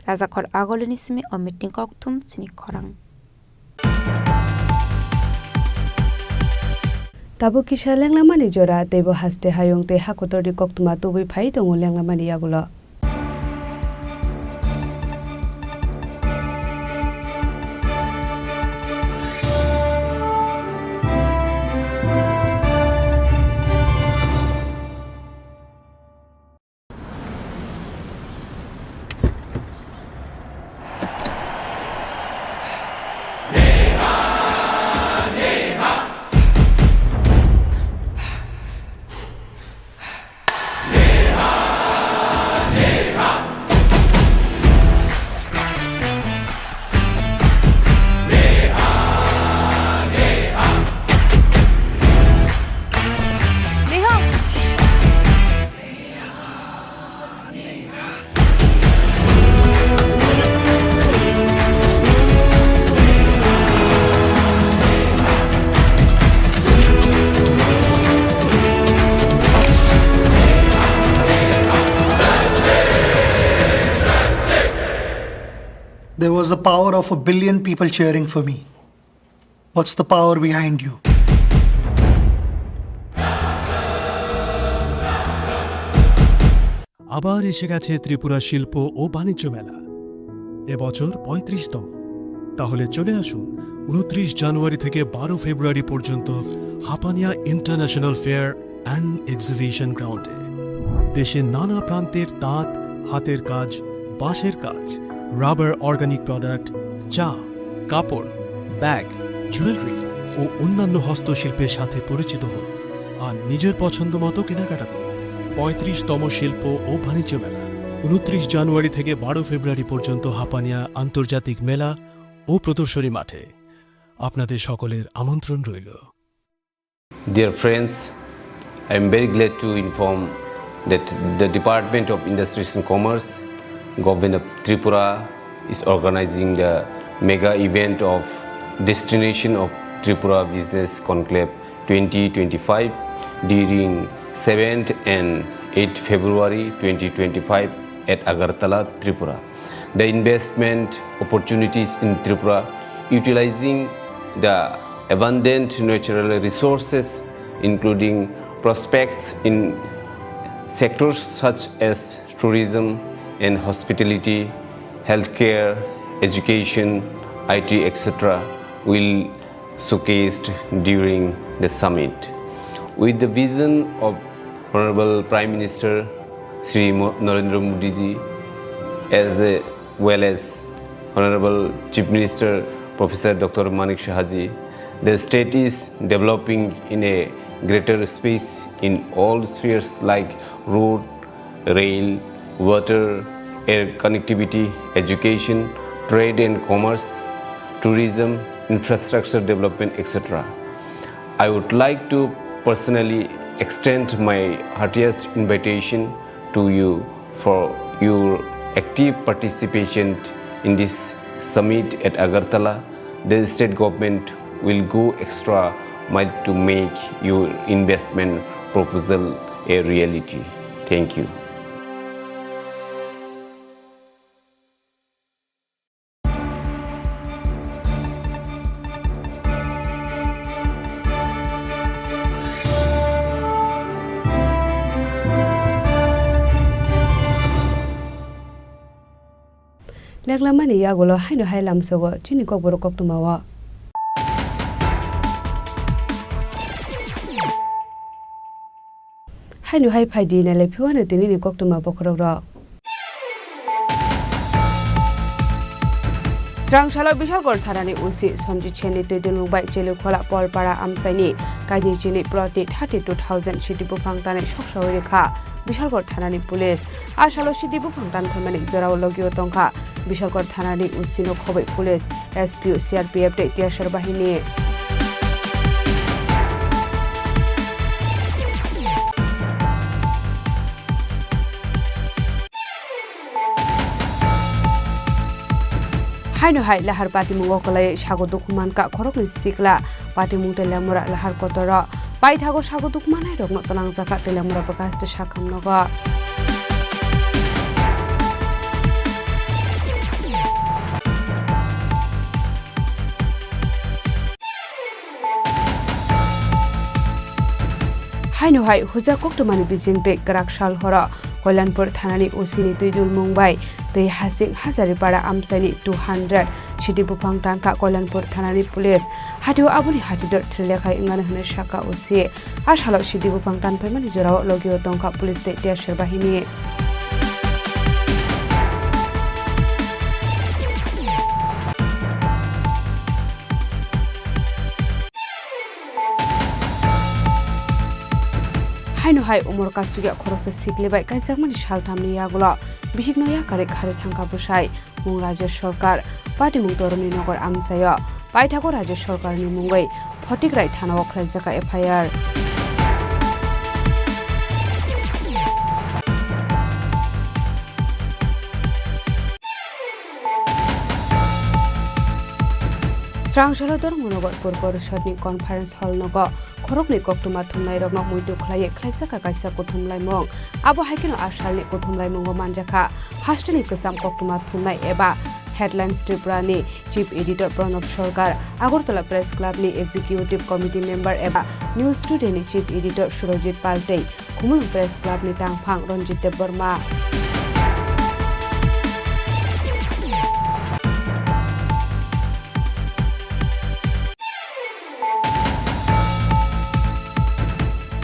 Rajakhor Agolini simi o meeting kokthum chini khorang. Tabuk kisa lenglamani jora, teibo haste hayung tei hakotorni koktwma tubui phai tongo lenglamani yagulo. There was the power of a billion people cheering for me. What's the power behind you? আবার এসে গেছে ত্রিপুরা শিল্প ও বাণিজ্য মেলা, এবছর পঁয়ত্রিশতম। তাহলে চলে আসুন উনত্রিশ জানুয়ারি থেকে বারো ফেব্রুয়ারি পর্যন্ত Hapania international fair and exhibition গ্রাউন্ডে। দেশের নানা প্রান্তের তাঁত, হাতের কাজ, বাঁশের কাজ, রাবার অর্গানিক প্রোডাক্ট, চা, কাপড়, ব্যাগ, জুয়েলারি ও অন্যান্য হস্তশিল্পের সাথে পরিচিত হন আর নিজের পছন্দ মতো কেনাকাটা করুন। পঁয়ত্রিশতম শিল্প ও বাণিজ্য মেলা, উনত্রিশ জানুয়ারি থেকে বারো ফেব্রুয়ারি পর্যন্ত হাপানিয়া আন্তর্জাতিক মেলা ও প্রদর্শনী মাঠে। আপনাদের সকলের আমন্ত্রণ রইল। Dear friends, I am very glad to inform that the Department of Industries and Commerce, Government of Tripura, is organizing the mega event of Destination of Tripura Business Conclave twenty twenty-five during seventh and eighth February twenty twenty-five at Agartala, Tripura. The investment opportunities in Tripura, utilizing the abundant natural resources, including prospects in sectors such as tourism and hospitality, healthcare, education, I T, et cetera, will showcased during the summit. With the vision of Honorable Prime Minister Shri Mo-, Narendra Modi ji, as a, well as Honorable Chief Minister Professor Doctor Manik Saha ji, the state is developing in a greater space in all spheres like road, rail, water, air connectivity, education, trade and commerce, tourism, infrastructure development, et cetera. I would like to personally extend my heartiest invitation to you for your active participation in this summit at Agartala. The state government will go extra mile to make your investment proposal a reality. Thank you. Leklamani yagulo haino hai lamsogo chini kokborok koktwmao. Haino hai phai di, nailai phiyo ano tini ni koktwma bokhorok rok. Srang salo Bishalgarh thanani O C Sanjit Sen ni twi dulmung bai Chelukhola Polpara amchaini kainwi chini plot ni thirty two thousand sidi buphang tanwi soksawi rwkha Bishalgarh thanani police. A salo sidi buphang tanphaimani jorao logio tongkha Bishalgarh thanani O C no khoboi police, S P O, C R P F tei T S R bahini. Haino hai lahar patimungo kwlaiwi sago dukhu mankha khoroknwi sikla. Patimung Teliamura lahar kotoro paithago sago dukhu mannairokno twlangjakha Teliamura bwkhaste sakham nogo. Haino hai huja koktwmani bising tei kwrak sal horo Koilanpur thanani O C ni twi dulmung bai tei hasing Hazaripara amchaini two hundred sidi buphang tankha Koilanpur thanani police. Hatio aboni hachidor thrilekhai wngmani hwnwi sakha O C. A salo sidi buphang tanphaimani jorao logio tongkha police tei T S R bahini. Haino hai umor kasugya khoroksa sikli bai kaijakmani salthamni yagulo bihikno yakarwi kharwi thangkha bwsai. Mung Rajya Sarkar, patimung Toroni Nagar amchaio paithago Rajya Sarkarni mungwi Photikrai thanao khlaijakha F I R. Srang salo Dharmanagar Pur Porishadni conference hall nogo khoroknwi koktwma thumnairokno muitu khlaiwi khlaijakha kaisa kuthumlaimung. Abo hai kheno a salni kuthumlaimungo manjakha hasteni kwcham koktwma thumnai eba Headlines Tripurani Chief Editor Pranab Sarkar, Agartala Press Clubni Executive Committee Member eba News Todayni Chief Editor Surojit Pal tei Khumulwng Press Clubni tangphang Ranjit Debbarma.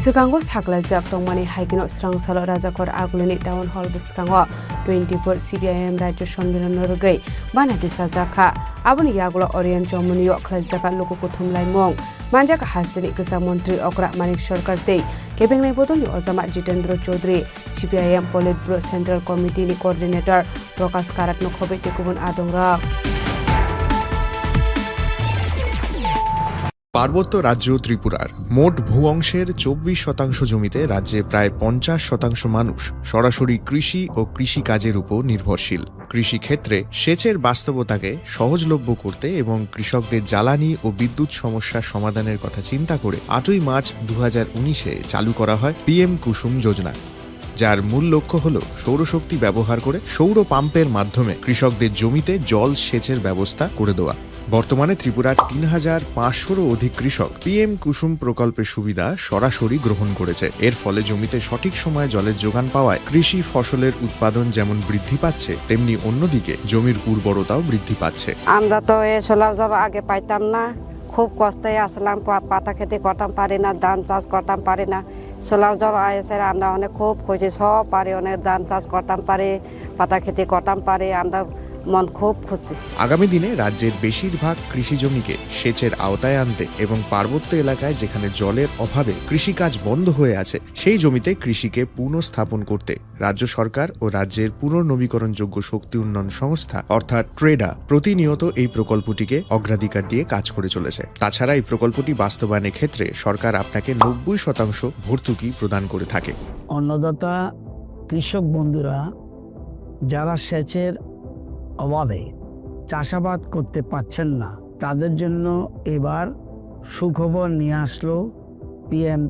Swkango saklaijak tongmani hai kheno srang salo Rajakhor Agulini Town Hall bwskango twenty-four C P I M Rajya Sammilan no rwgwi bana tisajak kha. Aboni yagulo Orion Chomoni o khlaijakha luku kuthumlaimung. Manjak hasteni kwcham montri okra Manik Sarkar tei kebengnai bodolni ojama Jitendra Chaudhary, C P I M Politburo Central Committee ni Coordinator Prakash Karat no khoboi tei kubun adongrok. পার্বত্য রাজ্য ত্রিপুরার মোট ভূ অংশের চব্বিশ শতাংশ জমিতে রাজ্যে প্রায় পঞ্চাশ শতাংশ মানুষ সরাসরি কৃষি ও কৃষিকাজের উপর নির্ভরশীল। কৃষিক্ষেত্রে সেচের বাস্তবতাকে সহজলভ্য করতে এবং কৃষকদের জ্বালানি ও বিদ্যুৎ সমস্যা সমাধানের কথা চিন্তা করে আটই মার্চ দু হাজার উনিশে চালু করা হয় পিএম কুসুম যোজনা, যার মূল লক্ষ্য হল সৌরশক্তি ব্যবহার করে সৌর পাম্পের মাধ্যমে কৃষকদের জমিতে জল সেচের ব্যবস্থা করে দেওয়া। বর্তমানে ত্রিপুরার তিন হাজার পাঁচশোরও অধিক কৃষক পিএম কুসুম প্রকল্পের সুবিধা সরাসরি গ্রহণ করেছে। এর ফলে জমিতে সঠিক সময়ে জলের যোগান পাওয়ায় কৃষি ফসলের উৎপাদন যেমন বৃদ্ধি পাচ্ছে, তেমনি অন্যদিকে জমির উর্বরতাও বৃদ্ধি পাচ্ছে। আমরা তো এ সোলার জল আগে পাইতাম না, খুব কষ্টে আসলাম, পা-, পাতা খেতি করতাম পারি না, ধান চাষ করতাম পারি না। সোলার জল আইসে আমরা অনেক খুব খুশি, সব পারি, অনেক ধান চাষ করতাম পারি, পাতা খেতি করতাম পারি, আমরা মন খুব খুশি। আগামী দিনে রাজ্যের বেশিরভাগ কৃষি জমিকে সেচের আওতায় আনতে এবং পার্বত্য এলাকায় যেখানে জলের অভাবে কৃষিকাজ বন্ধ হয়ে আছে, সেই জমিতে কৃষিকে পুনঃস্থাপন করতে রাজ্য সরকার ও রাজ্যের পুনর্নবীকরণযোগ্য শক্তি উন্নয়ন সংস্থা অর্থাৎ ট্রেডা প্রতিনিয়ত এই প্রকল্পটিকে অগ্রাধিকার দিয়ে কাজ করে চলেছে। তাছাড়া এই প্রকল্পটি বাস্তবায়নের ক্ষেত্রে সরকার আপনাকে নব্বই শতাংশ ভর্তুকি প্রদান করে থাকে। অন্নদাতা কৃষক বন্ধুরা যারা সেচের অভাবে চাষাবাদ করতে পারছেন না, তাদের জন্য এবার সুখবর নিয়ে আসলো পিএম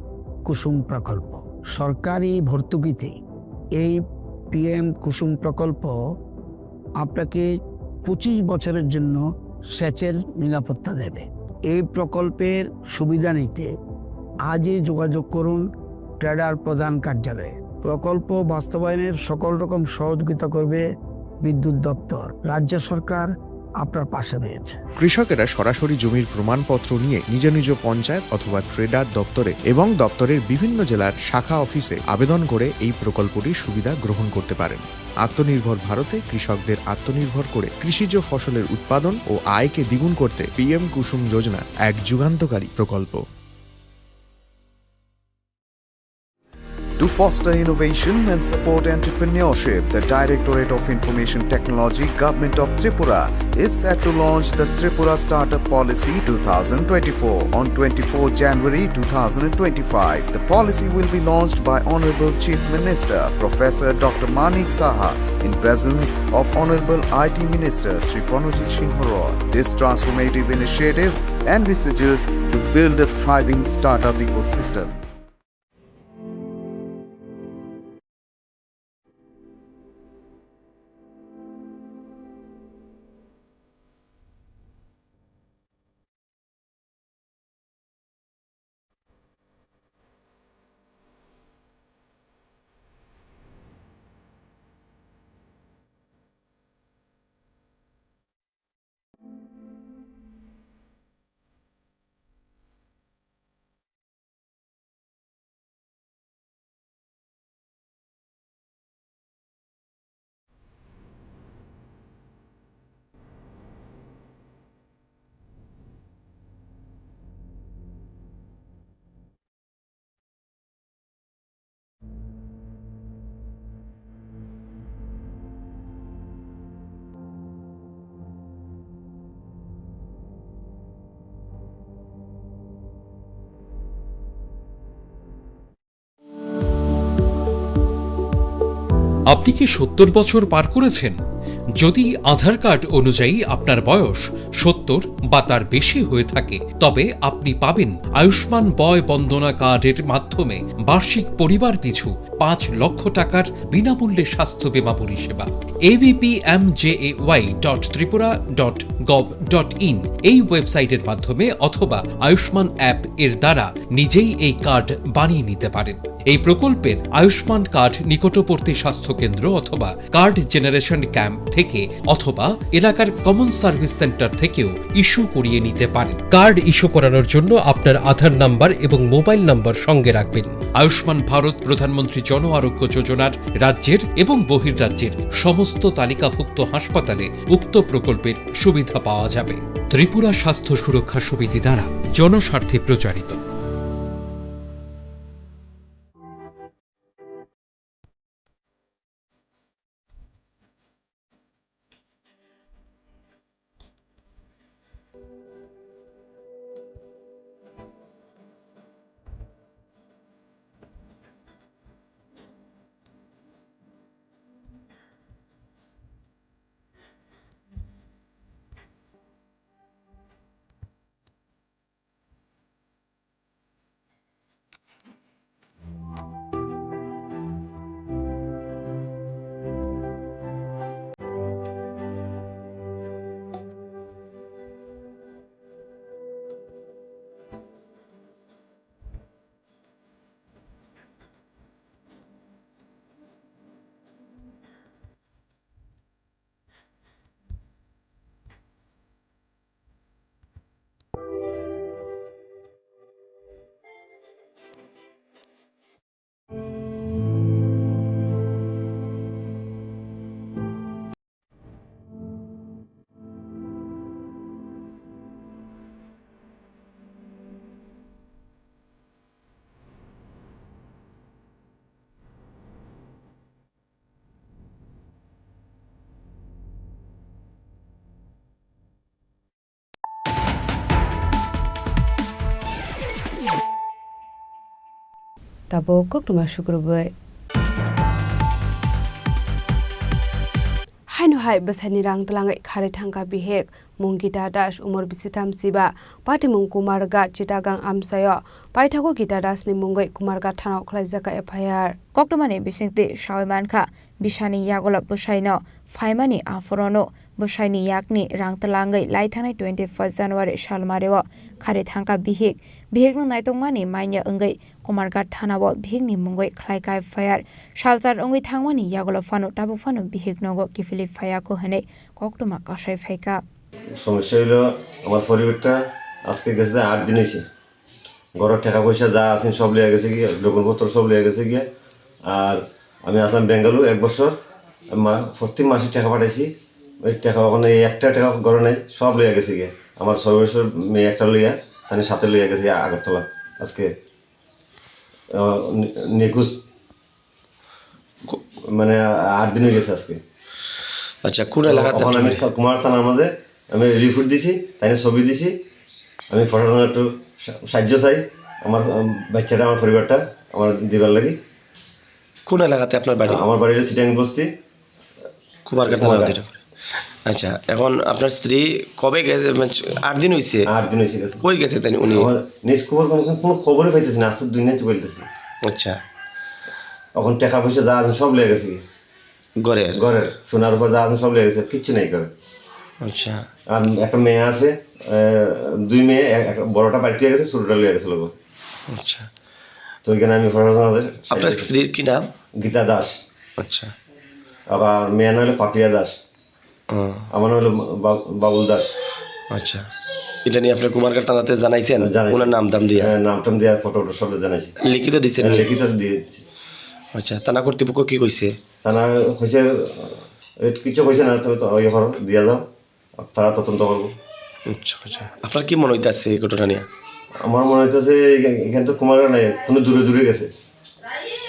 কুসুম প্রকল্প। সরকারি ভর্তুকিতে এই পিএম কুসুম প্রকল্প আপনাকে পঁচিশ বছরের জন্য সেচের নিরাপত্তা দেবে। এই প্রকল্পের সুবিধা নিতে আজই যোগাযোগ করুন ট্রেডার প্রধান কার্যালয়ে। প্রকল্প বাস্তবায়নের সকল রকম সহযোগিতা করবে বিদ্যুৎ দপ্তর, রাজ্য সরকার, আপনার পাশে রয়েছে। কৃষকেরা সরাসরি জমির প্রমাণপত্র নিয়ে নিজ নিজ পঞ্চায়েত অথবা ট্রেডার দপ্তরে এবং দপ্তরের বিভিন্ন জেলার শাখা অফিসে আবেদন করে এই প্রকল্পটির সুবিধা গ্রহণ করতে পারেন। আত্মনির্ভর ভারতে কৃষকদের আত্মনির্ভর করে কৃষিজ ফসলের উৎপাদন ও আয়কে দ্বিগুণ করতে পিএম কুসুম যোজনা এক যুগান্তকারী প্রকল্প। To foster innovation and support entrepreneurship, the Directorate of Information Technology, Government of Tripura, is set to launch the Tripura Startup Policy two thousand twenty-four on twenty-fourth January two thousand twenty-five. The policy will be launched by Honorable Chief Minister Professor Doctor Manik Saha in presence of Honorable I T Minister Shri Pranojit Singh Roy. This transformative initiative envisages to build a thriving startup ecosystem. আপনি কি সত্তর বছর পার করেছেন? যদি আধার কার্ড অনুযায়ী আপনার বয়স সত্তর বা তার বেশি হয়ে থাকে, তবে আপনি পাবেন আয়ুষ্মান বয় বন্দনা কার্ডের মাধ্যমে বার্ষিক পরিবার পিছু পাঁচ লক্ষ টাকার বিনামূল্যে স্বাস্থ্য বীমা পরিষেবা। ABPMJAY dot Tripura dot gov dot in এই ওয়েবসাইটের মাধ্যমে অথবা আয়ুষ্মান অ্যাপ এর দ্বারা নিজেই এই কার্ড বানিয়ে নিতে পারেন। এই প্রকল্পের আয়ুষ্মান কার্ড নিকটবর্তী স্বাস্থ্যকেন্দ্র অথবা কার্ড জেনারেশন ক্যাম্প থেকে অথবা এলাকার কমন সার্ভিস সেন্টার থেকেও ইস্যু করিয়ে নিতে পারেন। কার্ড ইস্যু করানোর জন্য আপনার আধার নাম্বার এবং মোবাইল নাম্বার সঙ্গে রাখবেন। আয়ুষ্মান ভারত প্রধানমন্ত্রী জন আরোগ্য যোজনার রাজ্যের এবং বহির্রাজ্যের সমস্ত তালিকাভুক্ত হাসপাতালে উক্ত প্রকল্পের সুবিধা পাওয়া যাবে। ত্রিপুরা স্বাস্থ্য সুরক্ষা সমিতি দ্বারা জনস্বার্থে প্রচারিত। Tabuk koktwma sukrubwi. Haino hai bwsaini rang twlangwi kharwi thangkha bihik, mung Gita Das, umor bisitham chiba, patimung Kumarghat, Chittagong amchaio. Paithago Gita Dasni mungwi Kumarghat thanao khlaijak kha F I R. Koktwmani bisingtwi sawi mankha, bisani yagulo bwsaino phaimani aphuru no bwsaini yakni rang twlangwi lai thangnai twenty-first January salmario kharwi thangkha bihik. Bihikno naitokmani manya wngwi Kumarghat thanao bihikni mungwi khlaikha F I R. Salchar wngwi thangmani yagulo phano tabuk phano bihik nogo kiphilwi phaiya kho hwnwi koktwma kasai phaikha. সমস্যা হইলো, আমার পরিবারটা আজকে গেছে যে আট দিন হয়েছে। ঘরের টাকা পয়সা যা আছে সব লইয়া গেছে গিয়া, ডকুমেন্ট পত্র সব লইয়া গেছে গিয়া। আর আমি আসলাম বেঙ্গালুরু এক বছর, মা-, প্রতি মাসে টাকা পাঠাইছি। ওই টাকা ওখানে এই একটা টাকা ঘরে নাই, সব লইয়া গেছে গিয়া। আমার ছয় বছর মেয়ে একটা লইয়া, তাহলে সাথে লইয়া গেছে গিয়া আগরতলা। আজকে, আহ, নি-, নিখোঁজ। কো- মানে, আট দিন হয়ে গেছে আজকে। আচ্ছা, কোন তো এলাকাতে ওখানে আপনি আমি বাড়ি? থা-, কুমার থানার মাঝে আমি রিপোর্ট দিছি, তাই না, ছবি দিছি। আমি প্রশাসনের একটু সা-, সাহায্য চাই, আমার, উম, বাচ্চাটা, আমার পরিবারটা আমার দিবার লাগি। কোন এলাকাতে আপনার বাড়ি? আমার বাড়ি হলো চিটাং বস্তি। কুমারঘাট থানা কুমারঘাট। অধীনে। আচ্ছা, এখন আপনার স্ত্রী কবে গেছে? মানে, আট দিন হইছে। আট দিন হইছে গেছে। কই গেছে তাই উনি? আমার নিজ খবর, কোনো, কোনো খবরই পাইতেছি না, আজ তো দুই নিতে বলতেছি। আচ্ছা। এখন টাকা পয়সা যা আছে সব লেগে গেছে। ঘরের? ঘরের সোনার উপর যা আছে সব লেগে গেছে, কিচ্ছু নেই ঘরে। আচ্ছা। আর একটা মেয়ে আছে, আহ, দুই মেয়ে, এক, এক, বড়টা বাড়িতে গেছে, ছোটটা লিয়ে গেছে লোক। আচ্ছা। তো ওইখানে আমি প্রশাসন আছে, আপনার সাহায্য স্ত্রীর কি নাম? গীতা দাস। আচ্ছা। আবার মেয়ের নাম হলো পাপিয়া দাস। হুম। আমার নাম হলো বা-, বাবুল দাস। আচ্ছা। এটা নিয়ে আপনি কুমারঘাট থানাতে জানাইছেন? জানাইছি। ওনার নাম টাম দিয়া? হ্যাঁ, নাম টাম দিয়া, ফটো টটো সব জানাইছি। লিখিত দিছেন? হ্যাঁ, লিখিত দিয়ে দিচ্ছি। আচ্ছা, থানা কর্তৃপক্ষ কি কইছে? থানা কইছে, এ, কিছু কইছে না, তুমি তো ইয়ে করো, দিয়া দাও, তারা তদন্ত করবো। আচ্ছা, আচ্ছা। আপনার কি মনে হইতাছে এই ঘটনা নিয়ে? আমার মনে হইতাছে এখান, এখান তো কুমারঘাট নাই, কোনো দূরে দূরে গেছে।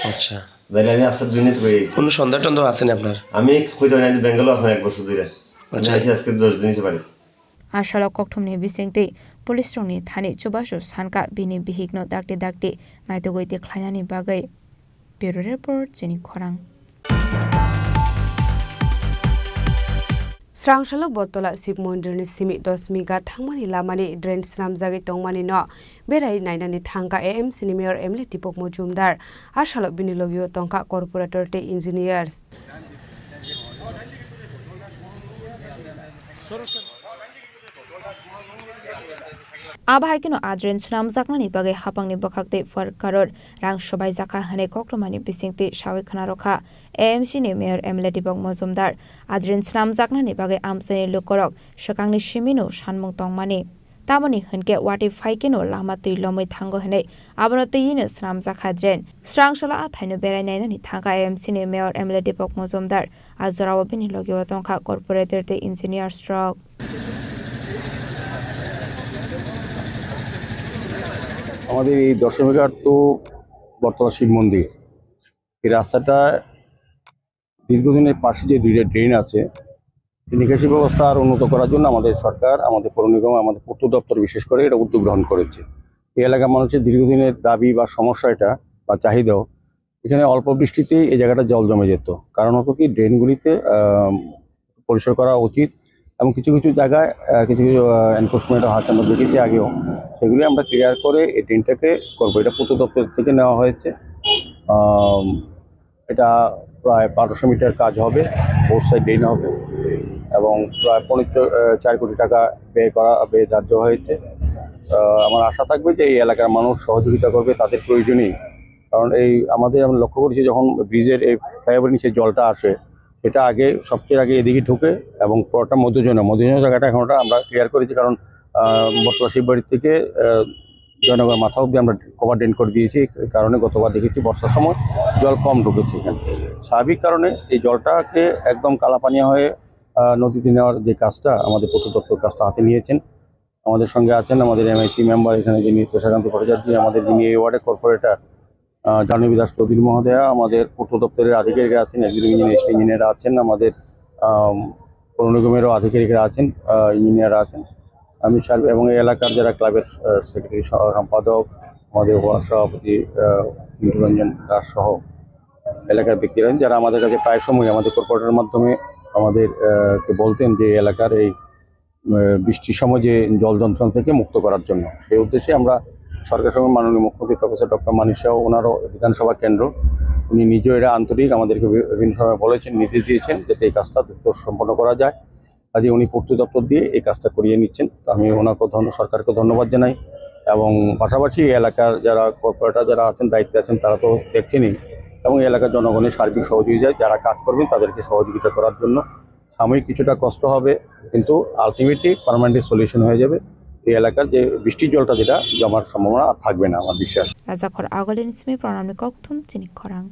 আচ্ছা। তাহলে আমি আজকে দুই নিতে পারি। কোনো সন্দেহ টন্দেহ আছে না আপনার? আমি কইতে পারি না, আমি বেঙ্গালুরু এখন এক বছর ধরে। আমি আচ্ছা। আইছি আজকে দশ দিন হইছে বাড়ি। Asalo kokthumni bisingtwi police rokni thani chubachu sanka bini bihikno dakti dakti naitugwi tikhlainani bagwi. Bureau Report, Chini Khorang. Srangsalo Bottola Shiv Mondirni simi dos miga thangmani lamani drain swnamjagwi tongmani no berai nainani thangkha A M C ni Mayor M L A Deepak Majumdar. Asalo bini logio tongkha corporator tei engineers. Abo hai kheno a drain swnamjaknani bagwi hapangni bwkhaktwi pher karor rang swbaijakha hwnwi koktwmani bisingtwi sawi khwnarokha A M C ni Mayor M L A Deepak Majumdar. A drain swnamjaknani bagwi amchaini lukurok swkangni simino sanmung tongmani. Tamoni hwnkhe watwi phai kheno lama twi lomwi thango hwnwi abono twino swnamjakha drain. Srangsalo a thaino berai nainani thangkha A M C ni Mayor M L A Deepak Majumdar. A jorao bini logio tongkha corporator tei engineers rok. আমাদের এই দশমীঘাট তো বটতলা শিব মন্দির, এই রাস্তাটা দীর্ঘদিনের পাশে যে দুইটা ড্রেন আছে, এই নিকাশি ব্যবস্থা আরও উন্নত করার জন্য আমাদের সরকার, আমাদের পৌর নিগম, আমাদের পূর্ত দপ্তর বিশেষ করে এটা উদ্যোগ গ্রহণ করেছে। এই এলাকার মানুষের দীর্ঘদিনের দাবি বা সমস্যা এটা বা চাহিদাও, এখানে অল্প বৃষ্টিতেই এই জায়গাটা জল জমে যেত। কারণ হতো কি, ড্রেনগুলিতে, আহ, পরিষ্কার করা উচিত এবং কিছু কিছু জায়গায়, আহ, কিছু কিছু, আহ, এনক্রোচমেন্টও আছে, আমরা দেখেছি আগেও। সেগুলি আমরা ক্লিয়ার করে এই ড্রেনটাকে করবো। এটা পূর্ত দপ্তর থেকে নেওয়া হয়েছে। আম, এটা প্রায় বারোশো মিটার কাজ হবে, বোথ সাইড ড্রেন হবে এবং প্রায় পনেরো, আহ, চার কোটি টাকা ব্যয় করা, ব্যয় ধার্য হয়েছে। আহ, আমার আশা থাকবে যে এই এলাকার মানুষ সহযোগিতা করবে তাদের প্রয়োজনেই। কারণ এই আমাদের, আমরা লক্ষ্য করেছি, যখন ব্রিজের এই ফ্লাইওভার নিচে জলটা আসে, সেটা আগে, সবচেয়ে আগে এদিকে ঢুকে এবং পরটা মধ্যজোনে, মধ্যজোনে জায়গাটা এখন ওটা আমরা ক্লিয়ার করেছি। কারণ, আহ, বটতলা শিববাড়ি থেকে, আহ, জয়নগর মাথা অব্দি আমরা কভার ড্রেন করে দিয়েছি। এই কারণে গতবার দেখেছি বর্ষার সময় জল কম ঢুকেছে এখানে। স্বাভাবিক কারণে এই জলটাকে একদম কালাপানিয়া হয়ে, আহ, নদীতে নেওয়ার যে কাজটা আমাদের পূর্ত দপ্তর কাজটা হাতে নিয়েছেন। আমাদের সঙ্গে আছেন আমাদের এমআইসি মেম্বার এখানে যিনি, তুষারকান্ত ভট্টাচার্য, আমাদের যিনি এই ওয়ার্ডের কর্পোরেটর, আহ, জাহ্নবী দাস চৌধুরী মহোদয়া, আমাদের পূর্ত দপ্তরের আধিকারিকরা আছেন, এক্সিকিউটিভ ইঞ্জিনিয়ার, ইঞ্জিনিয়ার আছেন, আমাদের, আম, পৌর নিগমেরও আধিকারিকরা আছেন, আহ, ইঞ্জিনিয়ার আছেন। আমি স্যার এবং এই এলাকার যারা ক্লাবের, আহ, সেক্রেটারি সহ সম্পাদক, আমাদের ওয়ার্ড সভাপতি, আহ, পিন্টু রঞ্জন দাস সহ এলাকার ব্যক্তিরা আছেন, যারা আমাদের কাছে প্রায় সময় আমাদের কর্পোরেটরের মাধ্যমে আমাদের, আহ, কে বলতেন যে এই এলাকার এই আহ, বৃষ্টির সময় যে জল যন্ত্রণা থেকে মুক্ত করার জন্য। সেই উদ্দেশ্যে আমরা সরকার সঙ্গে মাননীয় মুখ্যমন্ত্রী প্রফেসর ডক্টর মানিক সাহা, ওনারও বিধানসভা কেন্দ্র, উনি নিজেও এরা আন্তরিক, আমাদেরকে বি-, বিভিন্ন সময় বলেছেন, নির্দেশ দিয়েছেন যাতে এই কাজটা দ্রুত সম্পন্ন করা যায়। কাজে উনি পূর্ত দপ্তর দিয়ে এই কাজটা করিয়ে নিচ্ছেন। তো আমি ওনাকে ধন্য-, সরকারকে ধন্যবাদ জানাই এবং পাশাপাশি এই এলাকার যারা কর্পোরেটর যারা আছেন, দায়িত্বে আছেন, তারা তো দেখছেনই এবং এই এলাকার জনগণের সার্বিক সহযোগিতায় যারা কাজ করবেন তাদেরকে সহযোগিতা করার জন্য সাময়িক কিছুটা কষ্ট হবে, কিন্তু আলটিমেটলি পার্মানেন্টলি সলিউশন হয়ে যাবে। এই এলাকার যে বৃষ্টির জলটা, যেটা জমার সম্ভাবনা আর থাকবে না, আমার বিশ্বাস। Rajakhor Agolini simi Pranamni kokthum chini khorang.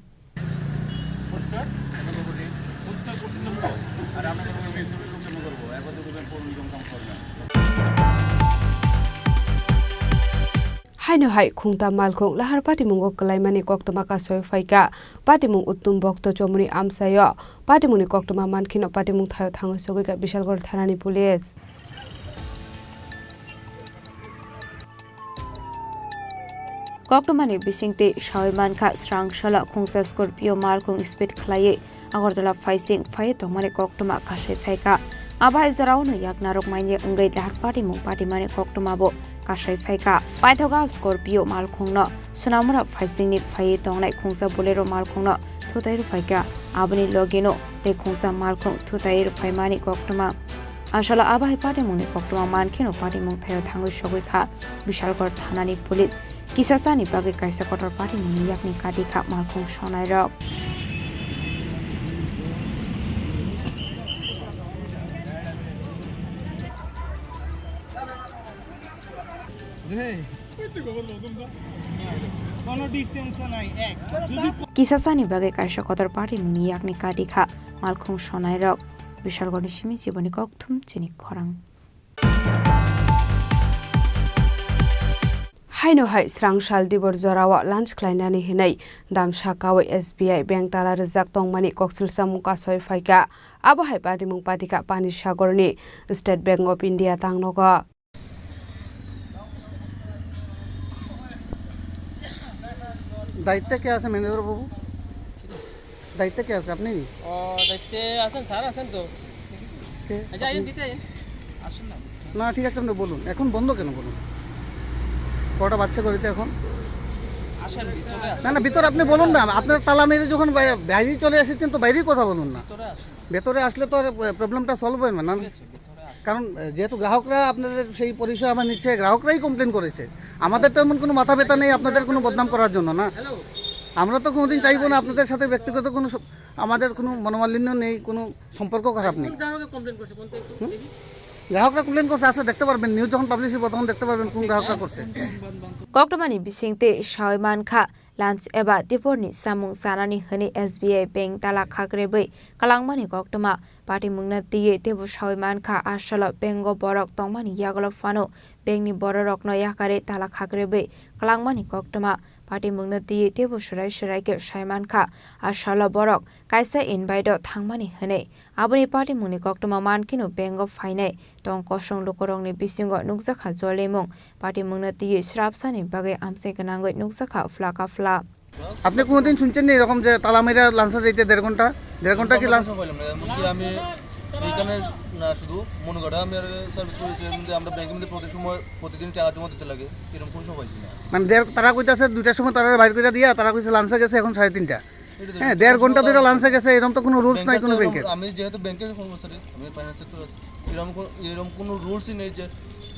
Haino hai khungta malkhung lahar patimungo kwlaimani koktwma kasoi phaikha. Patimung Uttom Bhokto Chomoni amchaio patimungni koktwma mankheno patimung thaio thangwi sogwikha Bishalgarh thanani police. Koktwmani bisingtwi sawi mankha, Srangsalo khungsa Scorpio malkhung speed khlaiwi Agartala phaising phaiwi tongmani koktwma kasoi phaikha. Abo hai jorao no yak narwk manya wngwi lahar patimung patimani koktwma bo kasoi phaikha. Paithogo Scorpio malkhungno Sonamura phaisingni phaiwi tongnai khungsa Bolero malkhungno thutai rwphaikha. Aboni logino tei khungsa malkhung thutai rwphaimani koktwma. Asalo abo hai patimungni koktwma mankheno patimung thaio thangwi sogwi kha Bishalgarh thanani police. Kisasani bagwi kaisa kotor patimungni yakni kati kha malkhung sonairok. কোনো ডিস্টেন্সও নাই, এক। যদি Kisasani bagwi kaisa kotor patimungni yakni kati kha malkhung sonairok. Bishalgarhni simi Jiboni Kokthum chini khorang. Haino hai Srangsal dibor jorao lunch khlainani hinwi damsa kawi S B I bank tala rijak tongmani koksil samung kasoi phaikha. Abo hai patimung patikha Pani Sagorni State Bank of India tangnogo. দায়িত্বে কে আছে ম্যানেজার বাবু? দায়িত্বে কে আছে, আপনি? ও, দায়িত্বে আছেন, স্যার আছেন তো। কে? আচ্ছা, আইন আপনি? দিতে আইন। আসুন না। না, ঠিক আছে, আপনি বলুন। এখন বন্ধ কেন বলুন? কটা বাজছে ঘড়িতে এখন? আসেন, ভিতরে আসেন। না, না, ভিতরে আপনি বলুন না। আপনার তালা মেরে যখন বাই-, বাইরে চলে এসেছেন, তো বাইরেই কথা বলুন না। ভিতরে আসুন। ভেতরে আসলে তো আর, আহ, প্রবলেমটা সলভ হয় না, না? ঠিক আছে, ভিতরে আসুন। কারণ, আহ, যেহেতু গ্রাহকরা আপনাদের সেই পরিষেবা নিচ্ছে, গ্রাহকরাই কমপ্লেন করেছে। আমাদের তো এমন কোনো মাথা ব্যথা নেই আপনাদের কোনো বদনাম করার জন্য, না? আমরা তো কোনোদিন চাইবো না আপনাদের সাথে ব্যক্তিগত কোনো স-, আমাদের কোনো মনোমালিন্য নেই, কোনো সম্পর্ক খারাপ নেই। কোন গ্রাহকে কমপ্লেন করছে? কোন তো একটু হুম? দেখি। গ্রাহকরা কমপ্লেন করছে, আছে দেখতে পারবেন, নিউজ যখন পাবলিশ হইব তখন দেখতে পারবেন কোন গ্রাহকরা করছে। Koktwmani bisingtwi sawi mankha, lunch eba diporni samung chanani hwnwi S B I bank tala khakrebwi kwlangmani koktwma patimungno twiwi teibo sawi mankha, asalo bank o borok tongmani yagulo phano bank ni bororokno yakarwi tala khakrebwi kwlangmani koktwma patimungno twiwi teibo swrai swrai khe sai mankha, asalo borok kaisa invite o thangmani hwnwi. Aboni patimungni koktwma mankheno bank o phainai tong kosong lukurokni bisingo nukjakha jolimung, patimungno twiwi srapsani bagwi amchai gwnangwi nukjakha phlaka phla. আপনি কোনোদিন শুনছেন না এরকম যে তালা মেরে লাঞ্চে যাইতে দেড় ঘন্টা, দেড় ঘন্টা কি আমরা লাঞ্চ? কোনো সময় পেলাম না। এমনকি আমি এইখানে না শুধু মনুঘাটে আমি আর সার্ভিস করেছি, এমনকি আমরা ব্যাংকের মধ্যে প্রতি সময় প্রতিদিন টাকা জমা দিতে লাগে, এরকম কোনো সময় পাইছি না। মানে দেড়, তারা কইতাছে দুইটার সময় তারা বাইর করে দিয়া, তারা কইছে লাঞ্চে গেছে এখন সাড়ে তিনটা। এটা তো হ্যাঁ, দেড় ঘন্টা ধরে লাঞ্চে গেছে, এরকম তো কোনো রুলস নাই ব্যাংকের কোনো তো ব্যাংকের। আমি যেহেতু ব্যাংকের কর্মচারী, আমি ফাইন্যান্স সেক্টর আছি, এরকম কোনো, এরকম কোনো রুলসই নেই যে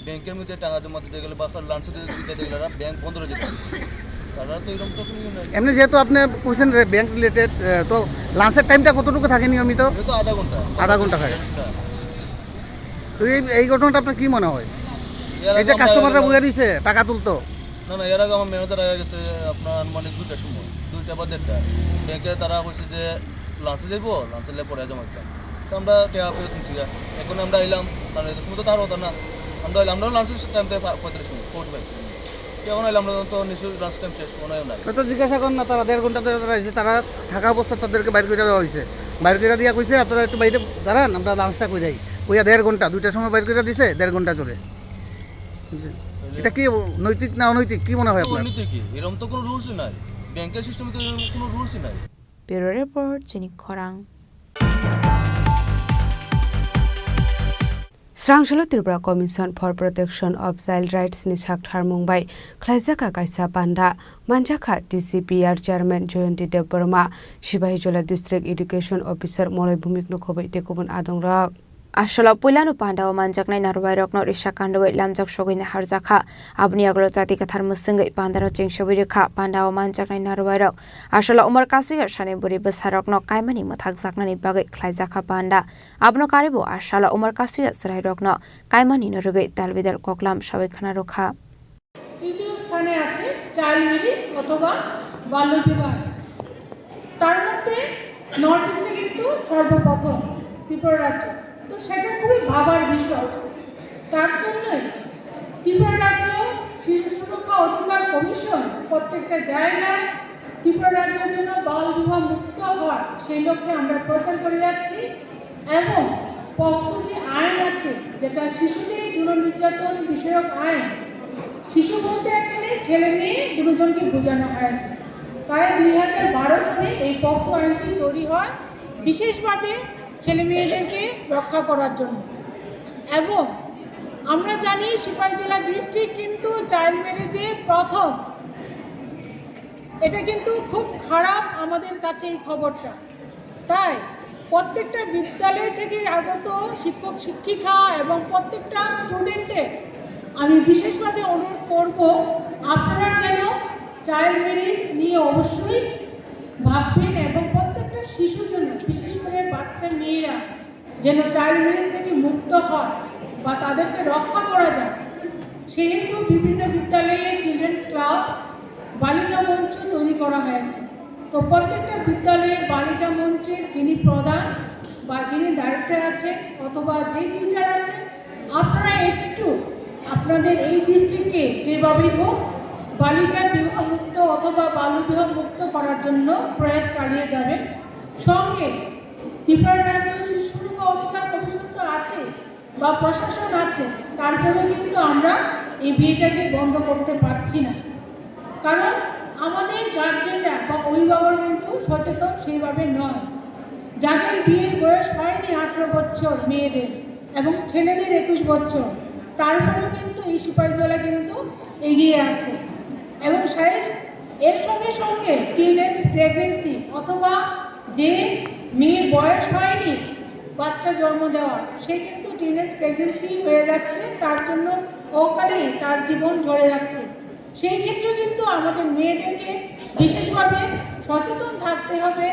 ব্যাংকের মধ্যে টাকা জমা দিতে গেলে বা লাঞ্চে দিতে গেলে তারা ব্যাংক বন্ধ হয়ে যেতে হবে। তারা তো এরকম তো কোনো ইয়ে নাই। এমনি যেহেতু আপনি কইছেন রে ব্যাংক রিলেটেড, আহ, তো লাঞ্চের টাইমটা কতটুকু থাকে নিয়মিত? এটা তো আধা ঘন্টা। আধা ঘন্টা থাকে। হ্যাঁ। তো এই, এই ঘটনাটা আপনার কি মনে হয়? এর এই যে আগে আমরা কাস্টমাররা এরকম বইয়া রইছে, টাকা তুলতো। না, না, এর আগে আমার ম্যানেজার আয়া গেছে আপনার আনুমানিক দুইটার সময়, দুইটা বা দেড়টা। ব্যাংকে তারা কইছে যে লাঞ্চে যাইবো, লাঞ্চে লে পরে জমা দিতাম। তো আমরা টেকা ফেরত নিছি গা। এখন আমরা আইলাম, মানে, এত সময় তো তার হতো না। আমরা আইলাম, আমরা লাঞ্চের টাইম দেয় পা-, পঁয়তাল্লিশ মিনিট, ফোর্টি ফাইভ। এখন আইলাম, আমরা তো নিশ্চয়ই লাঞ্চ টাইম শেষ, মনে হয় না। তো, তো জিজ্ঞাসা কর না, তারা দেড় ঘন্টা ধরে তারা এসে, তারা থাকা অবস্থা তাদেরকে বাইর করে দেওয়া হয়েছে। বাইর করে দিয়া কইছে, "আপনারা একটু বাইরে দাঁড়ান, আমরা লাঞ্চটা করে যাই।" কইয়া দেড় ঘন্টা, দুইটার সময় বাইর করে দিছে, দেড় ঘন্টা চলে। জি। তাহলে এটা কি নৈতিক না অনৈতিক, কি মনে হয় আপনার? অনৈতিক কি? এরম তো কোনো রুলসই নাই। ব্যাংকের সিস্টেমে তো এরম কোনো রুলসই নাই। Bureau Report, Chini Khorang. Srangsalo Tripura Commission for Protection of Child Rights ni sak tharmung bai khlaijak kha kaisa panda, manjakha T C P R Chairman Jayanti Debbarma, Sipahijola District Education Officer Moloi Bhumik no khobwi tei kubun adongrok. Asolo puilano pandao manjaknai narwuairokno risa kanduwi lamjak sogwini harjakha. Aboni yagulo chati kwthar mwswngwi pandano chengsobwi rwkha. Pandao manjaknai narwuairok asolo umor kasuya sani bwrwi bwsarokno kaimani mwthakjaknani bagwi khlaijakha panda. Abono karibo asolo umor kasuya chwrairokno kaimanino rwgwi dalbidal koklam sawi khna rwkha. তৃতীয় স্থানে আছে child marriage অথবা বাল্যবিবাহ। তার মধ্যে নর্থ ইস্টে কিন্তু সর্বপ্রথম ত্রিপুরা রাজ্য। তো সেটা খুবই ভাবার বিষয়। তার জন্যই ত্রিপুরা রাজ্য শিশু সুরক্ষা অধিকার কমিশন প্রত্যেকটা জায়গায় ত্রিপুরা রাজ্য যেন বাল বিবাহ মুক্ত হয়, সেই লক্ষ্যে আমরা প্রচার করে যাচ্ছি। এবং পক্সো যে আইন আছে, যেটা শিশুদের যৌন নির্যাতন বিষয়ক আইন, শিশু বলতে এখানে ছেলে মেয়ে দুজনকে বোঝানো হয়েছে। তাই দুই হাজার বারো সনে এই পক্সো আইনটি তৈরি হয় বিশেষভাবে ছেলে মেয়েদেরকে রক্ষা করার জন্য। এবং আমরা জানি সিপাহীজলা ডিস্ট্রিক্ট কিন্তু চাইল্ড ম্যারেজে প্রথম। এটা কিন্তু খুব খারাপ আমাদের কাছে এই খবরটা। তাই প্রত্যেকটা বিদ্যালয় থেকে আগত শিক্ষক শিক্ষিকা এবং প্রত্যেকটা স্টুডেন্টদের আমি বিশেষভাবে অনুরোধ করব, আপনারা যেন চাইল্ড ম্যারেজ নিয়ে অবশ্যই ভাববেন এবং প্রত্যেকটা শিশুর জন্য, বিশেষ করে বাচ্চা মেয়েরা, যেন চাইল্ড ম্যারেজ থেকে মুক্ত হয় বা তাদেরকে রক্ষা করা যায়। সেহেতু বিভিন্ন বিদ্যালয়ে চিলড্রেন্স ক্লাব, বালিকা মঞ্চ তৈরি করা হয়েছে। তো প্রত্যেকটা বিদ্যালয়ে বালিকা মঞ্চের যিনি প্রধান বা যিনি দায়িত্বে আছেন অথবা যে টিচার আছেন, আপনারা একটু আপনাদের এই ডিস্ট্রিক্টে যেভাবেই হোক বালিকা বিবাহ মুক্ত অথবা বাল্য বিবাহ মুক্ত করার জন্য প্রয়াস চালিয়ে যাবেন। সঙ্গে ত্রিপুরা রাজ্য শিশু সুরক্ষা অধিকার কমিশন তো আছে বা প্রশাসন আছে, তারপরেও কিন্তু আমরা এই বিয়েটাকে বন্ধ করতে পারছি না। কারণ আমাদের গার্জেনরা বা অভিভাবক কিন্তু সচেতন সেইভাবে নয়। যাদের বিয়ের বয়স হয়নি আঠারো বছর মেয়েদের এবং ছেলেদের একুশ বছর, তারপরেও কিন্তু এই সিপাহীজলা কিন্তু এগিয়ে আছে। এবং স্যার, এর সঙ্গে সঙ্গে টিনেজ প্রেগনেন্সি অথবা যে মেয়ের বয়স হয়নি বাচ্চা জন্ম দেওয়া, সে কিন্তু টিনেজ প্রেগনেন্সি হয়ে যাচ্ছে, তার জন্য অকালেই তার জীবন ঝরে যাচ্ছে। সেই ক্ষেত্রে কিন্তু আমাদের মেয়েদেরকে বিশেষভাবে সচেতন থাকতে হবে,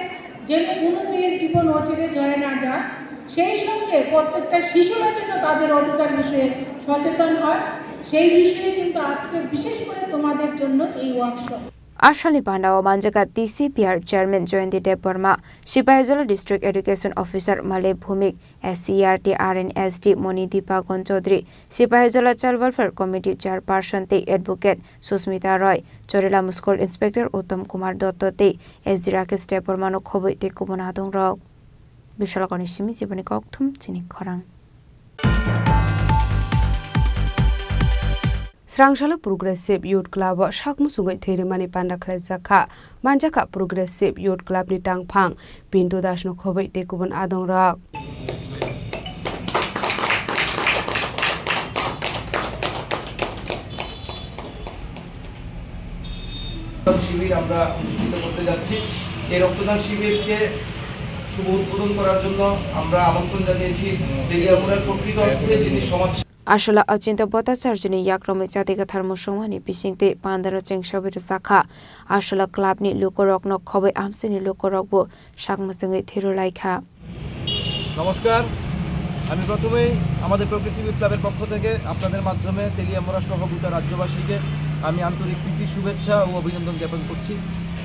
যেন কোনো মেয়ের জীবন অচিরে ঝরে না যায়। সেই সঙ্গে প্রত্যেকটা শিশুরা যেন তাদের অধিকার বিষয়ে সচেতন হয়, সেই বিষয়ে কিন্তু আজকে বিশেষ করে তোমাদের জন্য এই workshop. Asalni pandao manjaka T C P R chairman Jayanti Debbarma, Sipahijola District Education Officer Male Bhumik, S C E R T R and S D Moni Dipagon Chaudhary, Sipahijola Child Welfare Committee Chairperson tei Advocate Susmita Roy, Chorilam School Inspector Uttam Kumar Dotto tei S D Rakesh Debbarmano khobwi tei kubun adongrok. Bisalokoni simi chiboni kokthum chini khorang. Srangsalo Progressive Youth Club o sak muchungwi thwi rwmani panda khlaijak kha. Manjakha Progressive Youth Club ni tangphang Pintu Das no khobwi tei kubun adongrok. শিবির আমরা অনুষ্ঠিত করতে যাচ্ছি। এই রক্তদান শিবিরকে শুভ উদ্বোধন করার জন্য আমরা আমন্ত্রণ জানিয়েছি তেলিয়ামুড়ার প্রকৃত অর্থে যিনি সমাজ Asola Achinta Bhattacharjini yakromwi chati kwthar musungmani bisingtwi pandaro chengsobwi rwjakha. Asola clubni lukurokno khobwi amchaini lukurokbo sak muchungwi thwiru laikha. নমস্কার, আমি প্রথমেই আমাদের প্রোগ্রেসিভ ইউথ ক্লাবের পক্ষ থেকে আপনাদের মাধ্যমে তেলিয়ামুড়া সহ গোটা রাজ্যবাসীকে আমি আন্তরিক প্রীতি, শুভেচ্ছা ও অভিনন্দন জ্ঞাপন করছি।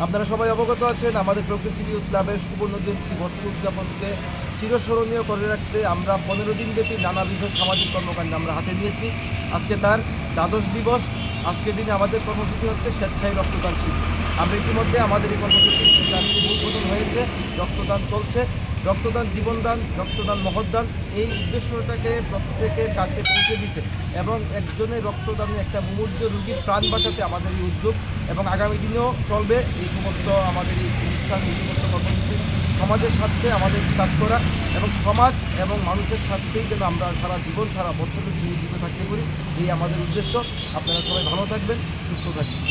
আপনারা সবাই অবগত আছেন, আমাদের প্রোগ্রেসিভ ইউথ ক্লাবের সুবর্ণ জয়ন্তী বর্ষ উদযাপনকে চিরস্মরণীয় করে রাখতে আমরা পনেরো দিনব্যাপী নানাবিধ সামাজিক কর্মকাণ্ড আমরা হাতে নিয়েছি। আজকে তার দ্বাদশ দিবস। আজকের দিনে আমাদের কর্মসূচি হচ্ছে স্বেচ্ছায় রক্তদান শিবির। আমরা ইতিমধ্যে আমাদের এই কর্মসূচির তার শুভ উদ্বোধন হয়েছে, রক্তদান চলছে। রক্তদান জীবনদান, রক্তদান মহৎদান। এই উদ্দেশ্যটাকে প্রত্যেকের কাছে পৌঁছে দিতে এবং একজনের রক্তদানে একটা মুমূর্ষু রোগীর প্রাণ বাঁচাতে আমাদের এই উদ্যোগ এবং আগামী দিনেও চলবে এই সমস্ত আমাদের এই অনুষ্ঠান, এই সমস্ত কর্মসূচি সমাজের স্বার্থে আমাদের কাজ করা এবং সমাজ এবং মানুষের স্বার্থেই যেন আমরা সারা জীবন, সারা বছর নিয়োজিত থাকতে পারি, এই আমাদের উদ্দেশ্য। আপনারা সবাই ভালো থাকবেন, সুস্থ থাকবেন।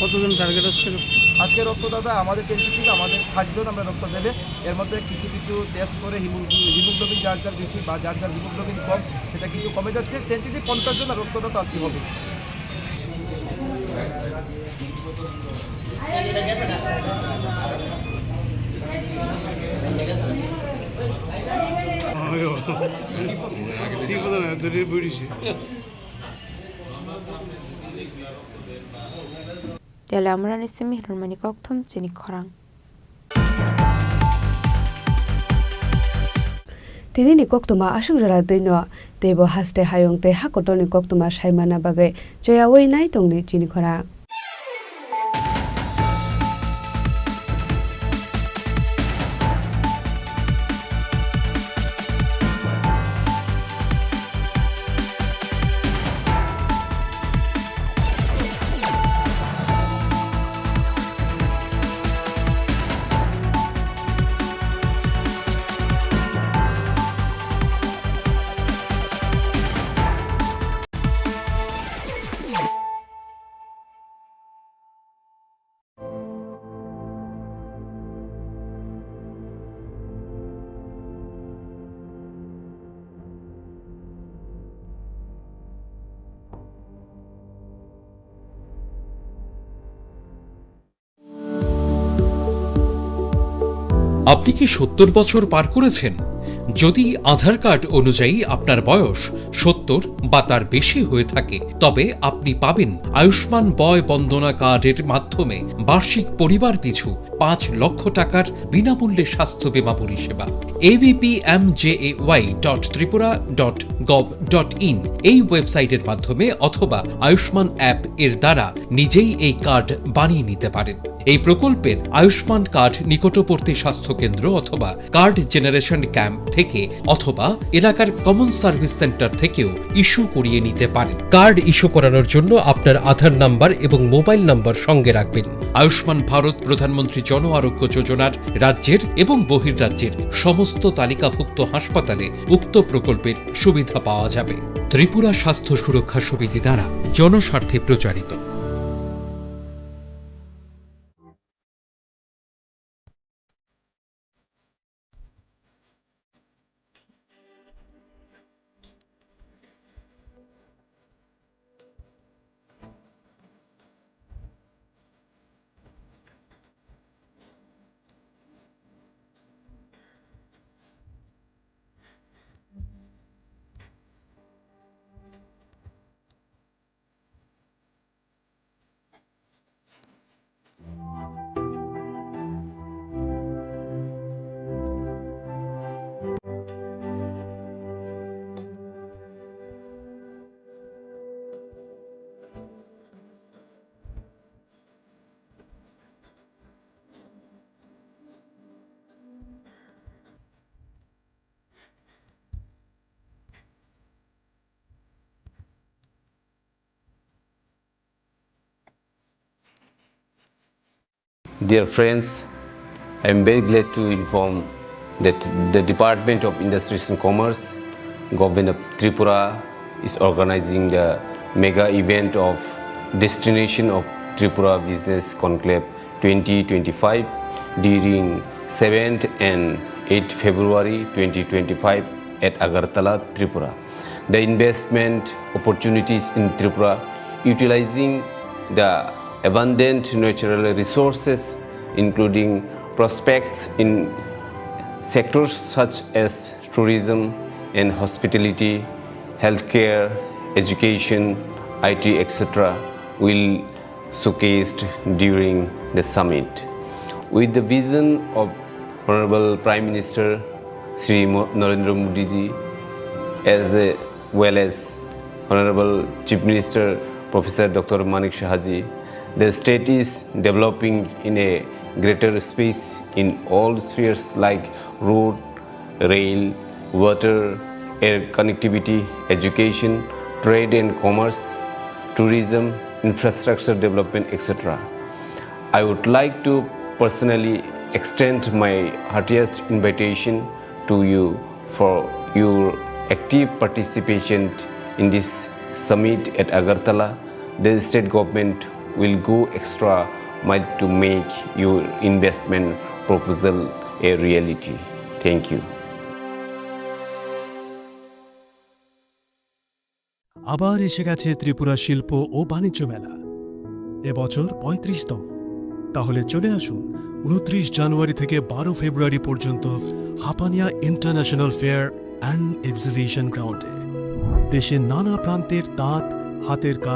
কতজন টার্গেট আজকে? আজকে রক্তদাতা আমাদের টেন্টেটিভ আমাদের ষাট জন আমরা রক্ত দেবে। এর মধ্যে কিছু কিছু টেস্ট করে হিমো-, হিমোগ্লোবিন যার যার বেশি বা যার যার হিমোগ্লোবিন কম, সেটা কিছু কমে যাচ্ছে। টেন্টেটিভ পঞ্চাশ জন রক্তদাতা আজকে হবে। Tele amrani simi hirmani kokthum chini khorang. Tini ni koktwma aswk jora twi no, teibo haste hayung tei ha kotor ni koktwma sai manna bagwi choyaui nai tongdi chini khorang. আপনি কি সত্তর বছর পার করেছেন? যদি আধার কার্ড অনুযায়ী আপনার বয়স সত্তর বা তার বেশি হয়ে থাকে, তবে আপনি পাবেন আয়ুষ্মান বয় বন্দনা কার্ডের মাধ্যমে বার্ষিক পরিবার পিছু পাঁচ লক্ষ টাকার বিনামূল্যে স্বাস্থ্য বীমা পরিষেবা। ABPMJAY dot Tripura dot gov dot in এই ওয়েবসাইটের মাধ্যমে অথবা আয়ুষ্মান অ্যাপ এর দ্বারা নিজেই এই কার্ড বানিয়ে নিতে পারেন। এই প্রকল্পের আয়ুষ্মান কার্ড নিকটবর্তী স্বাস্থ্যকেন্দ্র অথবা কার্ড জেনারেশন ক্যাম্প থেকে অথবা এলাকার কমন সার্ভিস সেন্টার থেকেও ইস্যু করিয়ে নিতে পারেন। কার্ড ইস্যু করানোর জন্য আপনার আধার নাম্বার এবং মোবাইল নাম্বার সঙ্গে রাখবেন। আয়ুষ্মান ভারত প্রধানমন্ত্রী জন আরোগ্য যোজনার রাজ্যের এবং বহির্রাজ্যের সমস্ত তালিকাভুক্ত হাসপাতালে উক্ত প্রকল্পের সুবিধা পাওয়া যাবে। ত্রিপুরা স্বাস্থ্য সুরক্ষা সমিতি দ্বারা জনস্বার্থে প্রচারিত। Dear friends, I am very glad to inform that the Department of Industries and Commerce, Government of Tripura, is organizing the mega event of Destination of Tripura Business Conclave twenty twenty-five during seventh and eighth February twenty twenty-five at Agartala, Tripura. The investment opportunities in Tripura, utilizing the abundant natural resources, including prospects in sectors such as tourism and hospitality, healthcare, education, I T, et cetera, will showcased during the summit. With the vision of Honorable Prime Minister Shri Mo-, Narendra Modi ji, as well as Honorable Chief Minister Professor Doctor Manik Saha ji, the state is developing in a greater space in all spheres like road, rail, water, air connectivity, education, trade and commerce, tourism, infrastructure development, et cetera. I would like to personally extend my heartiest invitation to you for your active participation in this summit at Agartala. The state government will go extra mile to make your investment proposal a reality. Thank you. আবার এসে গেছে ত্রিপুরা শিল্প ও বাণিজ্য মেলা, এবছর পঁয়ত্রিশতম। তাহলে চলে আসুন উনত্রিশ জানুয়ারি থেকে বারো ফেব্রুয়ারি পর্যন্ত Hapania international fair and exhibition গ্রাউন্ডে। দেশের নানা প্রান্তের তাঁত, হাতের কাজ,